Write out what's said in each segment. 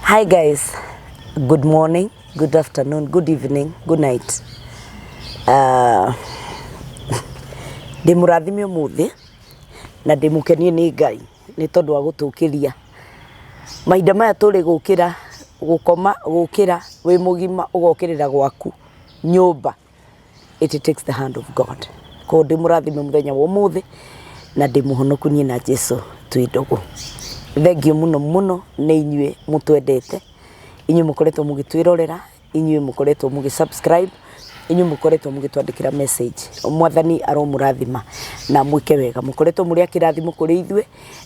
Hi guys, good morning, good afternoon, good evening, good night. Ndĩ mũrathime ũmũthĩ na ndĩ mũkenie nĩ Ngai nĩ tondũ wa gũtũkĩria mahinda maya tũrĩ gũkĩra gũkoma gũkĩra wĩ mũgima ũgokĩrĩra gwaku nyũmba. It takes the hand of God. Koguo ndĩ mũrathime mũthenya wa ũmũthĩ na ndĩ mũhonoku niĩ na Jesu twĩ ndũgũ. Thengiũ mũno mũno nĩ inyuĩ mũtwendete, inyuĩ mũkoretwo mũgĩtwĩrorera, inyuĩ mũkoretwo mũgĩ subscribe, inyuĩ mũkoretwo mũgĩtwandĩkĩra message. Mwathani aromũrathima na mwĩke wega. Mũkoretwo mũrĩ a kĩrathimo kũrĩ ithuĩ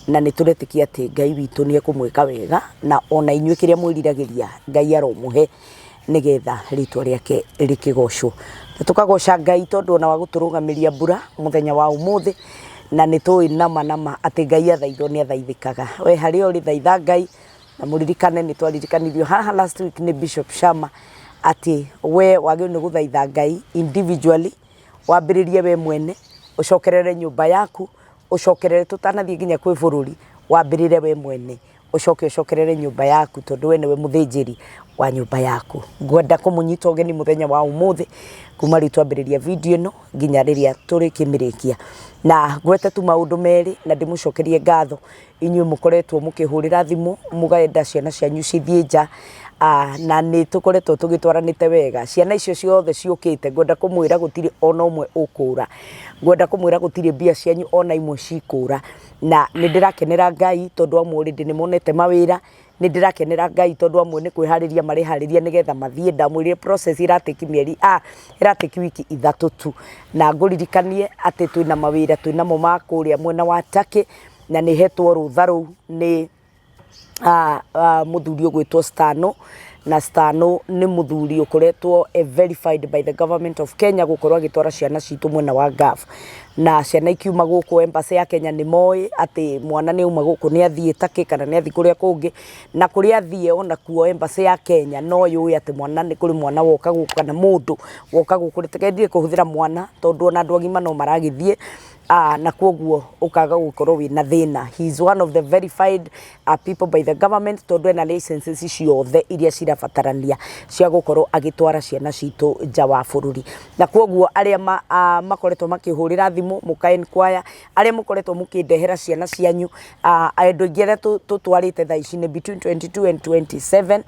na nĩ tũretĩkia atĩ Ngai witũ nĩ ekũmwĩka wega na ona inyuĩ kĩrĩa mwĩriragĩria Ngai aromũhe nĩgetha rĩtwa rĩake rĩkĩgocwo. Na tũkagoca Ngai tondũ ona wa gũtũrũgamĩria mbura mũthenya wa ũmũthĩ, na nĩ tũĩ nama nama atĩ Ngai athaithwo nĩ athaithĩkaga. We harĩa ũrĩ thaitha Ngai, na mũririkane nĩ twaririkanirio haha last week nĩ Bishop Shama atĩ we wagĩrĩirwo nĩ gũthaitha Ngai individually, wambĩrĩrie we mwene, ũcokerere nyũmba yaku, ũcokerere tũtanathiĩ nginya kwĩ bũrũri, wambĩrĩre we mwene. Ũcoke ũcokerere nyũmba yaku tondũ we nĩwe mũthĩnjĩri wa nyũmba yaku. Ngwenda kũmũnyita ũgeni mũthenya wa ũmũthĩ kuma rĩu twambĩrĩria video ĩno nginya rĩrĩa tũrĩkĩmĩrĩkia. Na ngwete tu maũndũ merĩ na ndĩmũcokerie ngatho inyuĩ mũkoretwo mũkĩhũrĩra thimũ mũkenda ciana cianyu cithiĩ nja na nĩ tũkoretwo tũgĩtwaranĩte wega. Ciana icio ciothe ciũkĩte ngwenda kũmwĩra gũtirĩ ona ũmwe ũkũra. Ngwenda kũmwĩra gũtirĩ mbia cianyu ona imwe cikũra. Na nĩ ndĩrakenera Ngai tondũ amwe already nĩ monete mawĩra, nĩ ndĩrakenera Ngai tondũ amwe nĩ kwĩharĩria mareharĩria nĩgetha mathiĩ. Ndamwĩrire process ĩra take mĩeri ah ĩra take wiki ithatũ tu. Na ngũririkanie atĩ twĩna mawĩra twĩnamo ma kũrĩa mwena wa Turkey na nĩ hetwo rũtha rũu nĩ mũthuri ũgwĩtwo Stano, na Stano nĩ mũthuri ũkoretwo e verified by the government of Kenya gũkorwo agĩtwara ciana citũ mwena wa Gulf. Na ciana ikiuma gũkũ embassy ya Kenya nĩ moĩ atĩ mwana nĩ auma gũkũ nĩ athiĩ Turkey kana nĩ athiĩ kũrĩa kũngĩ, na kũrĩa athiĩ onakuo embassy ya Kenya no yũĩ atĩ mwana nĩ kũrĩ mwana woka gũkũ kana mũndũ woka gũkũ, reke ndige kũhũthĩra mwana tondũ ona andũ agima no maragĩthiĩ. Na kwoguo ũkaga gũkorwo wĩna thĩna. He is one of the verified people by the government tondũ ena licenses ciothe iria cirabatarania cia gũkorwo agĩtwara ciana citũ nja wa bũrũri. Na kwoguo arĩa makoretwo makĩhũrĩra thimũ mũka inquire, arĩa mũkoretwo mũkĩndehera ciana cianyu, andũ aingĩ arĩa tũtwarĩte thaa ici nĩ between 22 and 27,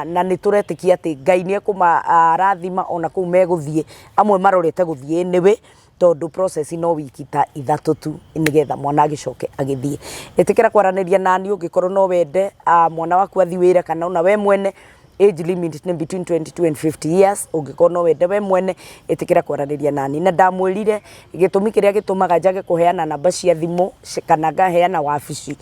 na nĩ tũretĩkia atĩ Ngai nĩ ekũmarathima ona kũu megũthiĩ, amwe marorete gũthiĩ anyway, tondũ process no wiki ta ithatũ tu nĩgetha mwana agĩcoke agĩthiĩ. Ĩtĩkĩra kwaranĩria naniĩ ũngĩkorwo no wende mwana waku athiĩ wĩra kana ona we mwene, age limit nĩ between 22 and 50 years, ũngĩkorwo no wende we mwene ĩtĩkĩra kwaranĩria naniĩ. Na ndamwĩrire gĩtũmi kĩrĩa gĩtũmaga njage kũheana namba cia thimũ kana ngaheana wabici,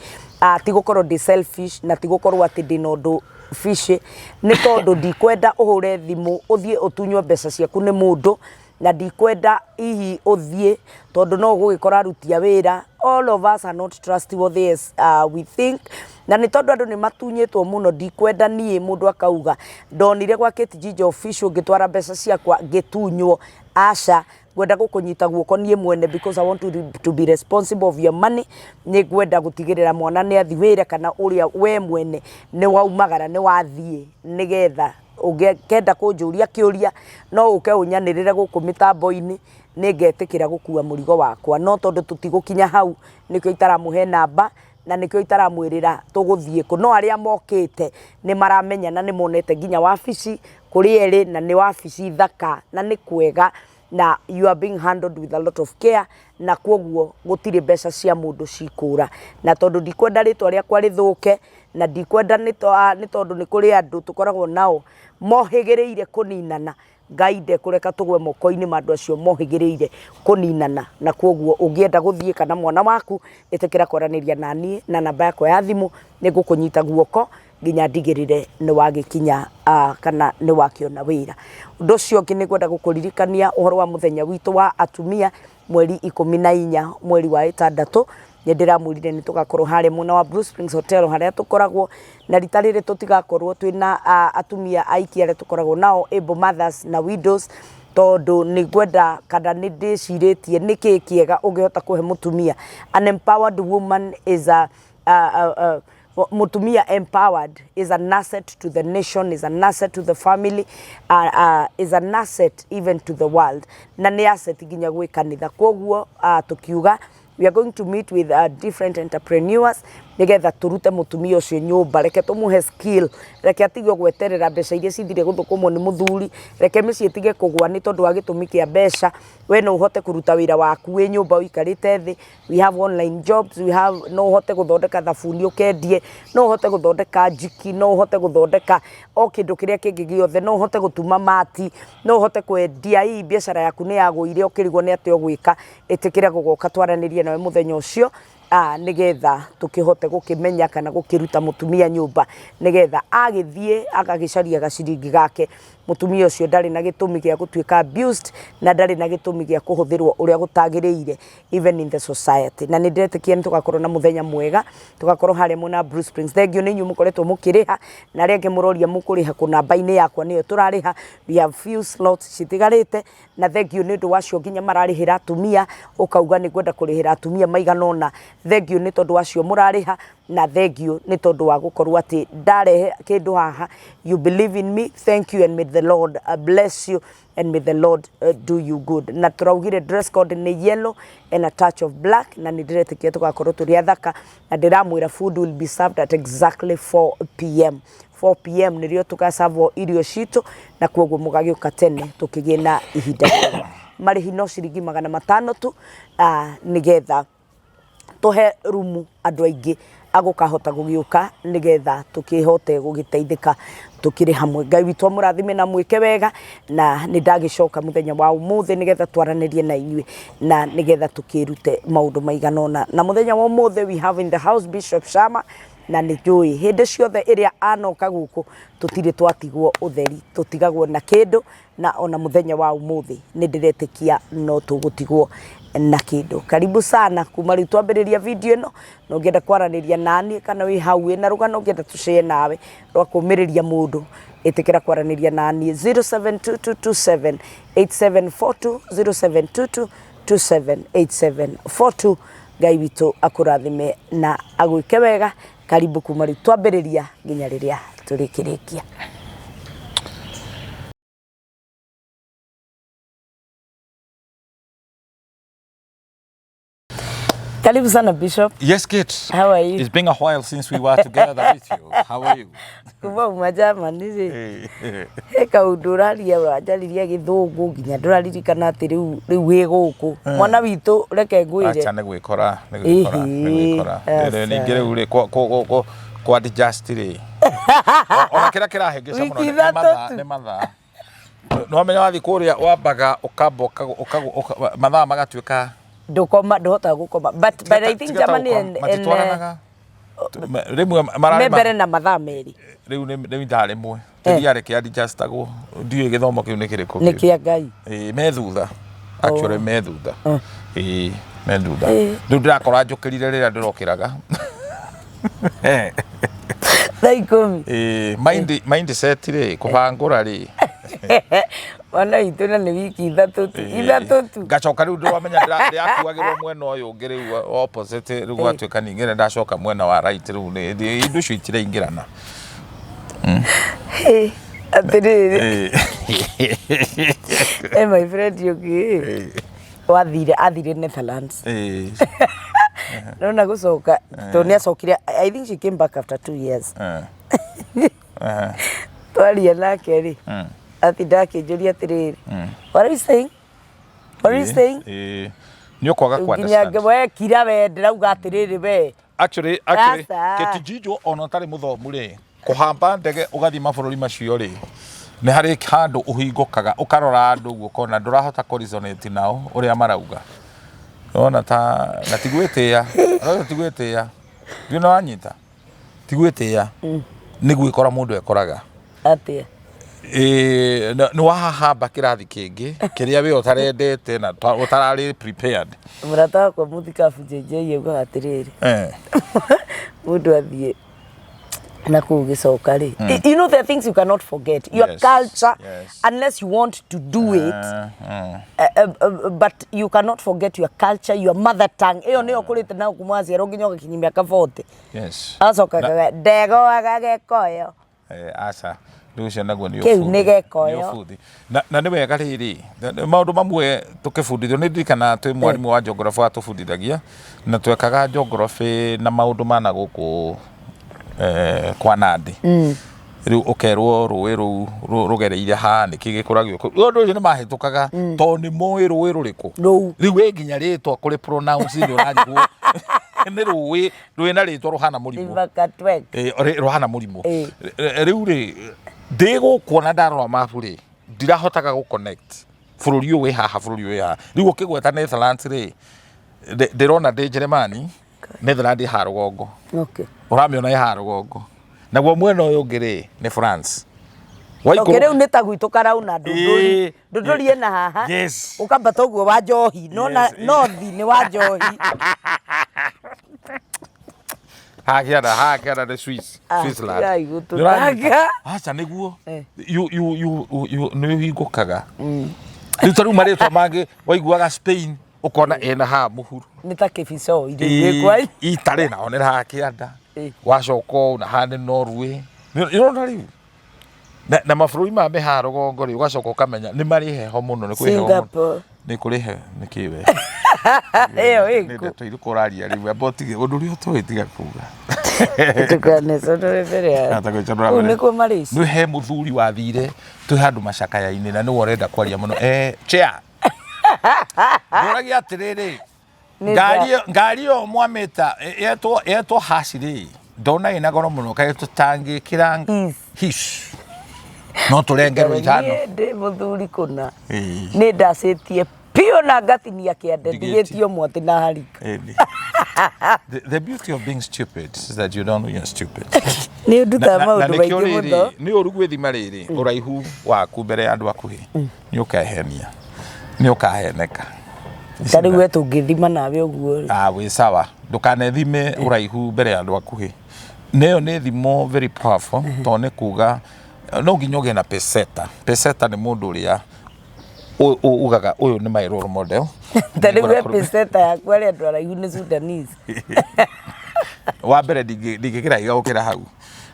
ti gũkorwo ndĩ selfish na ti gũkorwo atĩ ndĩna ũndũ fishy, nĩ tondũ ndikwenda ũhũre thimũ ũthiĩ ũtunywo mbeca ciaku nĩ mũndũ. Na ndikwenda hihi ũthiĩ tondũ no ũgũgĩkora aruti a wĩra, all of us are not trustworthy as we think. Na nĩ tondũ andũ nĩ matunyĩtwo mũno ndikwenda niĩ mũndũ akauga ndonire gwa Kate Ginger Official ngĩtwara mbeca ciakwa ngĩtunywo, aca. Ngwenda gũkũnyita guoko niĩ mwene because I want to be responsible of your money. Nĩ ngwenda gũtigĩrĩra mwana nĩ athiĩ wĩra kana ũrĩa we mwene nĩ waumagara nĩ wathiĩ nĩgetha Ũngĩkenda kũnjũria kĩũria, no ũke ũnyanĩrĩre gũkũ mĩtambo-inĩ, nĩ ngetĩkĩra gũkua mũrigo wakwa. No tondũ tũtigũkinya hau, nĩkĩo itaramũhe namba, na nĩkĩo itaramwĩrĩra tũgũthiĩ kũ. No arĩa mokĩte nĩ maramenya na nĩ monete nginya wabici kũrĩa ĩrĩ, na nĩ wabici thaka na nĩ kwega, na you are being handled with a lot of care, na kwoguo gũtirĩ mbeca cia mũndũ cikũra. Na tondũ ndikwenda rĩtwa rĩakwa rĩthũke, na ndikwenda nĩ tondũ nĩ kũrĩ andũ tũkoragwo nao mohĩgĩrĩire kũninana, Ngai ndekũreka tũgwe moko-inĩ ma andũ acio mohĩgĩrĩire kũninana. Na kwoguo ũngĩenda gũthiĩ kana mwana waku, ĩtĩkĩra kwaranĩria naniĩ na namba yakwa ya thimũ, nĩ ngũkũnyita guoko nginya ndigĩrĩre nĩ wagĩkinya kana nĩ wakĩona wĩra. Ũndũ ũcio ũngĩ nĩ ngwenda gũkũririkania ũhoro wa mũthenya witũ wa atumia mweri 14 mweri wa ĩtandatũ, nĩ ndĩramwĩrire nĩ tũgakorwo harĩa mwena wa Blue Springs Hotel harĩa tũkoragwo, na rita rĩrĩ tũtigakorwo twĩna atumia aiki arĩa tũkoragwo nao able mothers na widows, tondũ nĩ ngwenda kana nĩ ndĩcirĩtie nĩkĩ kĩega ũngĩhota kũhe mũtumia. An empowered woman is a Mutumia empowered is an asset to the nation, is an asset to the family, is an asset even to the world, na nĩ asset nginya gwĩ kanitha. Koguo tukiuga we are going to meet with different entrepreneurs nigetha turute mutumia ucio nyumba. Reke tumuhe skill, reke atige gweterera mbeca iria cithire guthukumwo ni muthuri, reke mĩciĩ ĩtige kũgwa nĩ tondũ wa gĩtũmi kĩa mbeca. We no ũhote kũruta wĩra waku wĩ nyũmba ũikarĩte thĩ. We have online jobs, we have, no ũhote gũthondeka thabuni ũkendie, no ũhote gũthondeka njiki, no ũhote gũthondeka o kĩndũ kĩrĩa kĩngĩ gĩothe, no ũhote gũtuma mati, no ũhote kwendia. Hii biacara yaku nĩ yagũire ũkĩrigwo nĩ atĩa ũgwĩka, ĩtĩkĩra gũgoka twaranĩrie nawe mũthenya ũcio, nĩgetha tũkĩhote gũkĩmenya kana gũkĩruta mũtumia nyũmba, nĩgetha agĩthiĩ agagĩcaria gaciringi gake. Mũtumia ũcio ndarĩ na gĩtũmi gĩa gũtuĩka abused, na ndarĩ na gĩtũmi gĩa kũhũthĩrwo ũrĩa gũtagĩrĩire even in the society. Na nĩ ndĩretĩkia nĩ tũgakorwo na mũthenya mwega, tũgakorwo harĩa mwena wa Blue Springs. Thengiũ nĩ inyuĩ mũkoretwo mũkĩrĩha, na arĩa angĩ mũroria mũkũrĩha kũ, namba-inĩ yakwa nĩyo tũrarĩha. We have few slots citigarĩte, na thengiũ nĩ ũndũ wacio nginya mararĩhĩra atumia, ũkauga nĩ ngwenda kũrĩhĩra atumia maigana ũna. Thengiũ nĩ tondũ wacio mũrarĩha, na thengiũ nĩ tondũ wa gũkorwo atĩ ndarehe kĩndũ haha, you believe in me. Thank you, and may the Lord bless you, and may the Lord do you good. Na tũraugire dress code nĩ yellow and a touch of black, na nĩ ndĩretĩkia tũgakorwo tũrĩ athaka. Na ndĩramwĩra food will be served at exactly 4 p.m. 4 p.m. nĩrĩo tũgacavwo irio citũ, na koguo mũgagĩũka tene tũkĩgĩe na ihinda rĩega. Marĩhi no ciringi 500 tu, nĩgetha tũhe rumu andũ aingĩ agũkahota gũgĩũka, nĩgetha tũkĩhote gũgĩteithĩka tũkĩrĩ hamwe. Ngai witũ amũrathime na mwĩke wega. Na nĩ ndagĩcoka mũthenya wa ũmũthĩ nĩgetha twaranĩrie na inyuĩ, na nĩgetha tũkĩrute maũndũ maigana ũna. Na mũthenya wa ũmũthĩ we have in the house Bishop Shama, na nĩ njũĩ hĩndĩ ciothe ĩrĩa anoka gũkũ tũtirĩ twatigwo ũtheri, tũtigagwo na kĩndũ. Na ona mũthenya wa ũmũthĩ nĩ ndĩretĩkia no tũgũtigwo na kĩndũ. Karibu sana. Kuma rĩu twambĩrĩria video ĩno, na ũngĩenda kwaranĩria naniĩ, kana wĩ hau wĩna rũgano ũngĩenda tũcee nawe rwa kũmĩrĩria mũndũ, ĩtĩkĩra kwaranĩria naniĩ 0722278742, 0722278742. Ngai witũ akũrathime na agwĩke wega. Karibu kuma rĩu twambĩrĩria nginya rĩrĩa tũrĩkĩrĩkia. Karibu sana, Bishop. Yes, Kate. How are you? It's been a while since we were together with you. How are you? Kuma uma Germany rĩ, he kaũndũ ũraria ũranjaririe gĩthũngũ nginya ndũraririkana atĩ rĩu wĩ gũkũ mwana witũ. Reke ngwĩre. Acha, nĩ gwĩkora, nĩ gwĩkora, nĩ gwĩkora. Aca. Ningĩ rĩu rĩ kwa adjust rĩ. Ona kĩrĩa kĩrahĩngĩca mũno Wiki nĩ 3 mathaa, tu. nĩ mathaa. Nĩ wamenya wathiĩ kũrĩa wambaga ũkamba mathaa magatuĩka Ndũkoma, ndũhotaga gũkoma, but I think Germany and matitwaranaga. Rĩmwe me mararĩ mbere na mathaa 2. Rĩu nĩ ithaa rĩmwe. Tũthiaga rĩkĩ adjustagwo. Ndiũĩ gĩthomo kĩu nĩ kĩrĩkũ. Nĩ kĩu. Kĩa Ngai. Ĩĩ, me thutha, actually me thutha. Ĩĩ, me thutha. Rĩu ndĩrakora njũkĩrire rĩrĩa ndĩrokĩraga. Thaa 10. Ĩĩ, mindset rĩ, kũbangũra rĩ. Mwana witũ, na nĩ wiki 3 tu, 3 tu. Ngacoka rĩu ndĩramenya ndĩrakuagĩrwo mwena ũyũ ũngĩ rĩu opposite, rĩu gwatuĩka ningĩ ndacoka mwena wa right. Rĩu indo icio itiraingĩrana. Hĩ, atĩrĩrĩ, my friend ũngĩ wathire, athire Netherlands, nona gũcoka tondũ nĩ acokire. I think she came back after 2 years. Twaria nake rĩ, atinda akĩnjũria atĩrĩrĩ, "What are you saying? What are you saying?" Nĩ ũkwaga ku Nginya understand. We kira, we ndĩrauga atĩrĩrĩ, we. Actually, Aca. Kĩtijinjo ona ũtarĩ mũthomu rĩ, kũhamba ndege ũgathiĩ mabũrũri macio rĩ, nĩ harĩ handũ ũhingũkaga ũkarora andũ ũguo ũkona ndũrahota kũ resonate nao ũrĩa marauga. Wona ta na ti gwĩtĩĩa, ũrauga ti gwĩtĩĩa. Ndiũĩ nĩ wanyita? Ti gwĩtĩĩa, nĩ gwĩkora mũndũ ekoraga. Atĩa? Ĩĩ, nĩ wahahamba kĩrathi kĩngĩ kĩrĩa we ũtarendete na ũtararĩ prepared. Mũrata wakwa mũthikabu JJ augaga atĩrĩrĩ, mũndũ athiĩ Na kũu gĩcoka rĩ, you know, there are things you cannot forget your culture unless you want to do it. But you cannot forget your culture, your mother tongue. Ĩyo nĩyo ũkũrĩte nayo kuma waciarwo nginya ũgakinyia mĩaka 40. Agacoka akauga, ndegoaga gekoyo. Eh, aca rĩu ũcio naguo nĩ Kĩu ũbuthi. nĩ gekoyo. Nĩ ũbuthi. Na nĩ wega rĩrĩ maũndũ mamwe tũkĩbundithio nĩ ndirikanaga twĩ mwarimũ wa geography watũbundithagia na twekaga geography na maũndũ ma na gũkũ kwa Nandi. Rĩu ũkerwo rũĩ rũu rũgereire haha nĩkĩ gĩkũragio kũu. Ũndũ ũcio nĩ mahĩtũkaga tondũ nĩ moĩ rũĩ rũrĩkũ. Rũu. Rĩu wĩ nginya rĩtwa kũrĩ pronounce nĩ ũrarigwo nĩ rũĩ rwĩna rĩtwa rũhana mũrimũ. River Katwek. Rũhana mũrimũ. Rĩu rĩ ndĩ gũkũ ona ndarora mabu rĩ ndirahotaga gũ connect bũrũri ũyũ wĩ haha bũrũri ũyũ wĩ haha. Rĩu ũkĩgweta Netherlands rĩ ndĩrona ndĩ Jeremani, Netherlands ĩ haha rũgongo. Ũramĩona ĩ haha rũgongo. Naguo mwena ũyũ ũngĩ rĩ nĩ France. Okay, rĩu nĩ ta gwitũ karauna ndũndũri. Ndũndũri ĩna haha. Ũkambata ũguo wa njohi. Nona north nĩ wa njohi. Haha kĩanda nĩ Swiss, Switzerland. Tigai gũtũtanga. Aca nĩguo. You you you you nĩ ũhingũkaga. Rĩu ta rĩu marĩtwa mangĩ waiguaga Spain ũkona ĩna haha mũhuro. Nĩ ta kĩbico irio igĩkwa. Itarĩ nao nĩ haha kĩanda. Wacoka ũũ na haha nĩ Norway. Nĩũrona rĩu? Na mabũrũri ma mĩhaha rũgongo rĩ ũgacoka ũkamenya nĩ marĩ heho mũno nĩ kwĩ heho mũno. Singapore. Nĩ kũrĩ heho nĩ kĩ we? Ĩyo Nĩ ĩkũ. ndeto irĩkũ ũraria rĩu amba ũtige ũndũ ũrĩa ũtoĩ tiga kuga. Ndũkaneconore mbere ya. Ata gwĩconora Kũu mbere. nĩkuo Malaysia. Nĩ he mũthuri wathire twĩ handũ macakaya-inĩ na nĩwe ũrenda kwaria mũno. Chair. Ndũragia atĩrĩrĩ, ngari ĩyo mwamĩta yetwo haci rĩ, ndona ĩna goro mũno kaĩ tũtangĩkĩra His. his. No tũrengerwo ithano. Niĩ ndĩ mũthuri kũna. Nĩ ndacĩtie piũ na ngatinia kĩande ndigĩtio mwatĩ na harika. Ĩni. The beauty of being stupid is that you don't know you're stupid. Nĩ ũndutaga Na maũndũ nĩkĩo maingĩ rĩrĩ, mũno. nĩ ũru gwĩthima rĩrĩ ũraihu waku mbere ya andũ akuhĩ nĩ ũkehenia nĩ ũkaheneka. Ta rĩu we tũngĩthima nawe ũguo rĩ. Ah, wĩ sawa ndũkanethime ũraihu mbere ya andũ akuhĩ nĩyo nĩ thimo very powerful tondũ nĩ kuga no nginya ũgĩe na peseta. Peseta nĩ mũndũ ũrĩa ugaga ũyũ nĩ my role model. Ta rĩu we peseta yaku arĩa andũ araihu nĩ Sudanese. Wa mbere ndingĩkĩra higa gũkĩra hau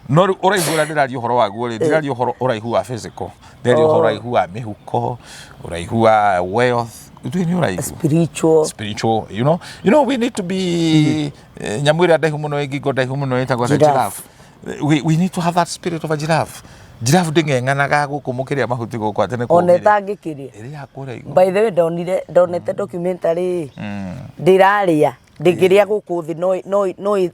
no rĩu ũraihu ũrĩa ndĩraria ũhoro waguo rĩ ndĩraria ũhoro ũraihu wa physical ndĩraria ũhoro ũraihu wa mĩhuko ũraihu wa wealth ithuĩ nĩ ũraihu Spiritual. Spiritual, you know we need to be nyamũ ĩrĩa ndaihu mũno ĩ ngingo ndaihu mũno ĩtagwo atĩa? Giraffe. Giraffe. We need to have that spirit of a giraffe. Giraffe ndĩng'eng'anaga gũkũ mũkĩrĩa mahuti gũkũ atĩ nĩ Ona kũũmĩrĩa. ĩtangĩkĩrĩa. Ĩrĩa kũrĩa igũrũ. By the way, ndonire ndonete documentary ndĩrarĩa ndĩngĩrĩa gũkũ thĩ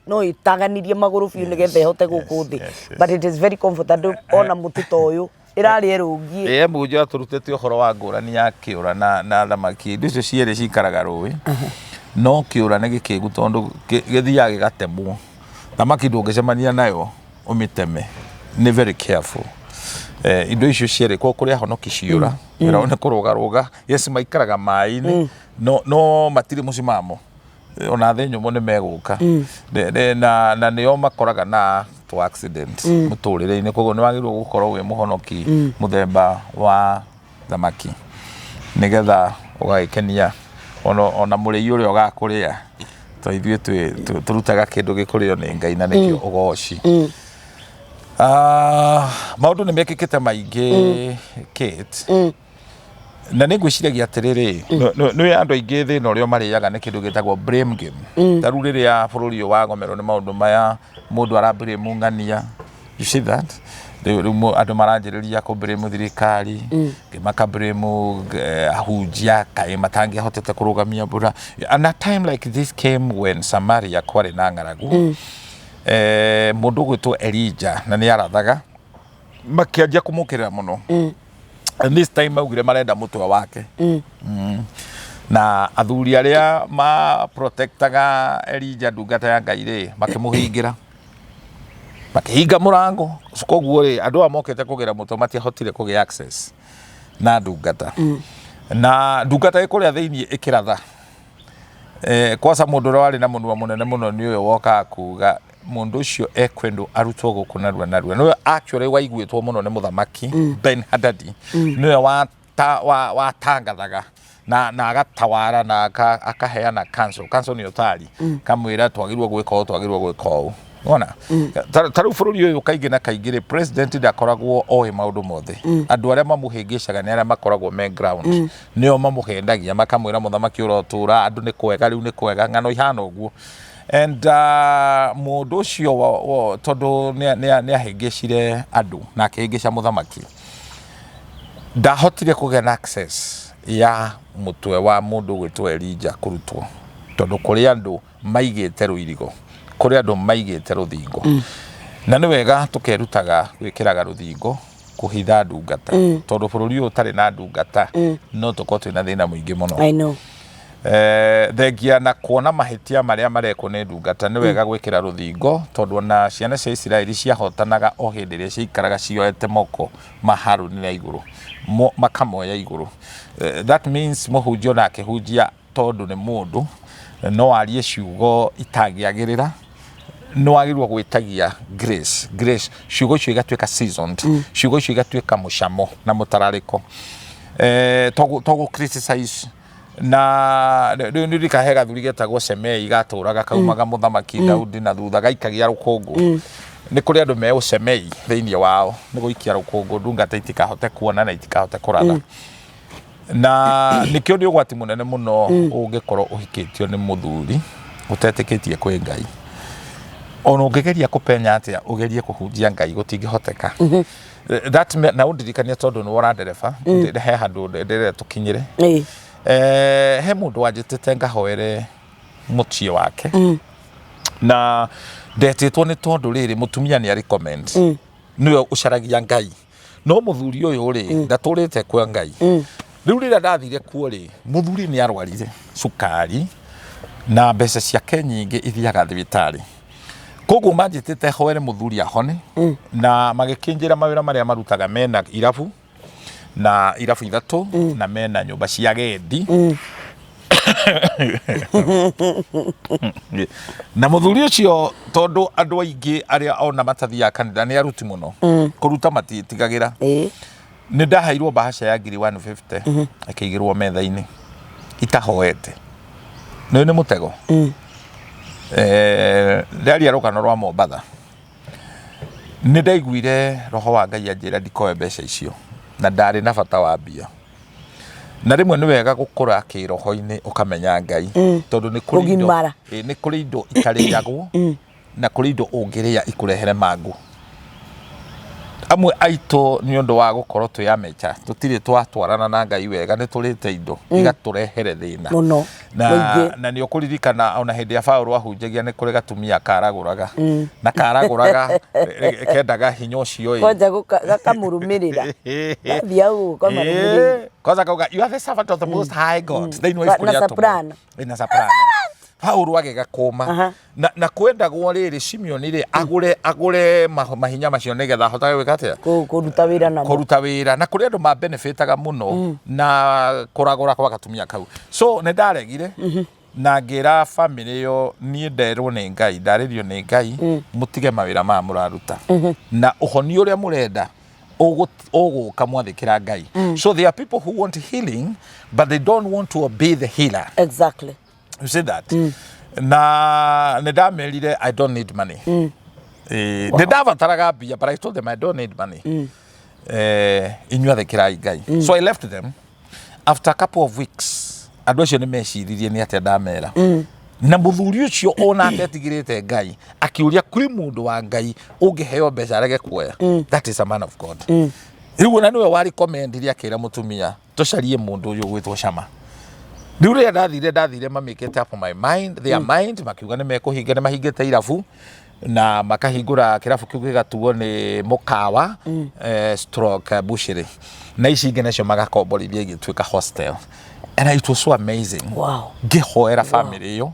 no ĩtaganirie magũrũ biũ nĩgetha ĩhote gũkũ thĩ. But it is very comfortable ona mũtĩ ta ũyũ ĩrarĩa ĩrũngiĩ. Ĩĩ mũnjo atũrutĩte ũhoro wa ngũrani ya kĩũra na thamaki indo icio cierĩ cikaraga rũĩ no kĩũra nĩ gĩkĩgu tondũ gĩthiaga gĩgatemwo thamaki ndũngĩcemania nayo ũmĩteme nĩ very careful. Indo icio cierĩ kwa kũrĩ ahonoki ciũra wĩra wao nĩ kũrũgarũga yes maikaraga maĩ-inĩ no matirĩ mũcimamo ona thĩ nyũmũ nĩ megũka. Na nĩo makoraga na to accident mũtũrĩre-inĩ koguo nĩ wagĩrĩirwo gũkorwo wĩ mũhonoki mũthemba wa thamaki nĩgetha ũgagĩkenia ona mũrĩi ũrĩa ũgakũrĩa to ithuĩ tũrutaga kĩndũ gĩkũrĩo nĩ Ngai na nĩkĩo ũgoci. Maũndũ nĩ mekĩkĩte maingĩ Kate. Na nĩ ngwĩciragia atĩrĩrĩ nĩ andũ aingĩ thĩna ũrĩa marĩaga nĩ kĩndũ gĩtagwo blame game. Ta rĩu rĩrĩa bũrũri ũyũ wagomerwo nĩ maũndũ maya mũndũ ara blame ng'ania, you see that rĩu andũ maranjĩrĩria kũ blame thirikari angĩ maka blame ahunjia kaĩ matangĩahotete kũrũgamia mbura. And a time like this came when Samaria kwarĩ na ng'aragu. Mũndũ ũgwĩtwo Elijah na nĩ arathaga makĩanjia kũmũkĩrĩra mũno. And this time maugire marenda mũtwe wake. Na athuri arĩa ma protectaga Elijah ndungata ya Ngai rĩ makĩmũhingĩra makĩhinga mũrango koguo rĩ andũ aya mokĩte kũgĩra mũtwe matiahotire kũgĩa access na ndungata. Na ndungata ĩ kũrĩa thĩinĩ ĩkĩratha. Kwaca mũndũ ũrĩa warĩ na mũnua mũnene mũno nĩ ũyũ wokaga kuga Mũndũ ũcio ekwendwo arutwo gũkũ narua narua. Nĩwe actually waiguĩtwo mũno nĩ mũthamaki Ben Hadadi. Nĩwe watangathaga na agatawara na akaheana counsel. Counsel nĩ ũtari. Kamwĩra twagĩrĩirwo gwĩka ũũ, twagĩrĩirwo gwĩka ũũ. Wona? Ta rĩu bũrũri ũyũ kaingĩ na kaingĩ rĩ, president ndakoragwo oĩ maũndũ mothe. Andũ arĩa mamũhĩngĩcaga nĩ arĩa makoragwo me ground. Nĩo mamũhendagia makamwĩra mũthamaki ũrotũra, andũ nĩ kwega, rĩu nĩ kwega, ng'ano ihana ũguo. And mũndũ ũcio tondũ nĩ ahĩngĩcire andũ na akĩhĩngĩca mũthamaki, ndahotire kũgĩa na access ya mũtwe wa mũndũ ũgwĩtwo Elijah kũrutwo, tondũ kũrĩ andũ maigĩte rũirigo, kũrĩ andũ maigĩte rũthingo. Na nĩ wega tũkerutaga gwĩkĩraga rũthingo kũhitha ndungata, tondũ bũrũri ũyũ ũtarĩ na ndungata no tũkorwo twĩna thĩna mũingĩ mũno. I know. Thengia na kuona mahĩtia marĩa marekwo nĩ ndungata, nĩ wega gwĩkĩra rũthingo, tondũ ona ciana cia Isiraeli ciahotanaga o hĩndĩ ĩrĩa ciaikaraga cioete moko ma Haruni na igũrũ, makamoya igũrũ. That means mũhunjia ona akĩhunjia, tondũ nĩ mũndũ no arie ciugo itangĩagĩrĩra, nĩ wagĩrĩirwo gwĩtagia grace, grace, ciugo icio igatuĩka seasoned, ciugo icio igatuĩka mũcamo na mũtararĩko, to gũ criticize. Na rĩu nĩ ndikahe gathuri getagwo Semei gatũraga kaumaga mũthamaki Daudi na thutha gaikagia rũkũngũ. Nĩ kũrĩ andũ me ũcemei thĩinĩ wao, nĩ gũikia rũkũngũ ndungata itikahote kuona na itikahote kũratha. Na nĩkĩo nĩ ũgwati mũnene mũno ũngĩkorwo ũhikĩtio nĩ mũthuri ũtetĩkĩtie kwĩ Ngai. Ona ũngĩgeria kũpenya atĩa ũgerie kũhunjia Ngai, gũtingĩhoteka. Na ũndirikanie, tondũ nĩwe ũrandereba, he handũ ndĩrenda tũkinyĩre. He mũndũ wanjĩtĩte ngahoere mũciĩ wake, na ndetĩtwo nĩ tondũ rĩrĩ, mũtumia nĩ arĩ comment, nĩwe ũcaragia Ngai, no mũthuri ũyũ rĩ, ndatũrĩte kwa Ngai. Rĩu rĩrĩa ndathire kuo rĩ, mũthuri nĩ arwarire cukari na mbeca ciake nyingĩ ithiaga thibitarĩ, koguo manjĩtĩte hoere mũthuri ahone. Na magĩkĩnjĩra mawĩra marĩa marutaga, mena irabu na irabu ithatũ na mena nyũmba cia gendi. Na mũthuri ũcio, tondũ andũ aingĩ arĩa ona matathiaga kanitha nĩ aruti mũno, kũruta matitigagĩra. Nĩ ndaheirwo bahaca ya ngiri 150 ĩkĩigĩrwo metha-inĩ itahoete. Nĩ nĩ mũtego. Ndaria rũgano rwa Mombatha, nĩ ndaiguire roho wa Ngai anjĩra ndikoe mbeca icio, na ndarĩ na bata wa mbia. Na rĩmwe nĩ wega gũkũra kĩroho-inĩ, ũkamenya Ngai, tondũ nĩ kũrĩ indo Kũgimara. Nĩ kũrĩ indo itarĩagwo na kũrĩ indo ũngĩrĩa ikũrehere mangũ. Amwe aitũ nĩ ũndũ wa gũkorwo twĩ amateur, tũtirĩ twatwarana na Ngai wega, nĩ tũrĩte indo igatũrehere thĩna Mũno. Na, Mũingĩ. na nĩ ũkũririkana ona hĩndĩ ya Paũlũ ahunjagia, nĩ kũrĩ gatumia karagũraga na karagũraga, kendaga hinya ũcio ĩ. Kwanja gakamũrũmĩrĩra. Gathiaga ũguo kamarũmĩrĩire. Kwanza kauga, "You are the servant of the most high God," thĩinĩ wa Na ibuku rĩa Atũmwo. soprano. Na soprano. Paũlũ agĩgakũma. Na kwendagwo rĩrĩ, Simeoni rĩ, agũre mahinya macio nĩgetha ahotage gwĩka atĩa? Kũruta wĩra namo. Kũruta wĩra. Na kũrĩ andũ ma benefitaga mũno na kũragũra kwa gatumia kau. So nĩ ndaregire na ngĩra family ĩyo, niĩ nderwo nĩ Ngai, ndarĩrio nĩ Ngai, mũtige mawĩra maya mũraruta, na ũhoni ũrĩa mũrenda ũgũka mwathĩkĩra Ngai. So there are people who want healing but they don't want to obey the healer. You see that? Na nĩ ndamerire I don't need money. Nĩ ndabataraga mbia, but I told them I don't need money. Inyuĩ athĩkĩrai Ngai. So I left them. After a couple of weeks, andũ acio nĩ meciririe nĩ atĩa ndamera. Na mũthuri ũcio ona atetigĩrĩte Ngai akĩũria, kwĩ mũndũ wa Ngai ũngĩheo mbeca arege kuoya? That is a man of God. Rĩu ona nĩwe wa recommendire, akĩra mũtumia tũcarie mũndũ ũyũ ũgwĩtwo Cama. Rĩu rĩrĩa ndathire mamĩkĩte up my mind, their mind, makiuga nĩ mekũhinga, nĩ mahingĩte irabu na makahingũra kĩrabu kĩu gĩgatuo nĩ mũkawa, stroke bushiri, na ici ingĩ nacio magakomborithia igĩtuĩka hostel, and it was so amazing. Ngĩhoera family ĩyo,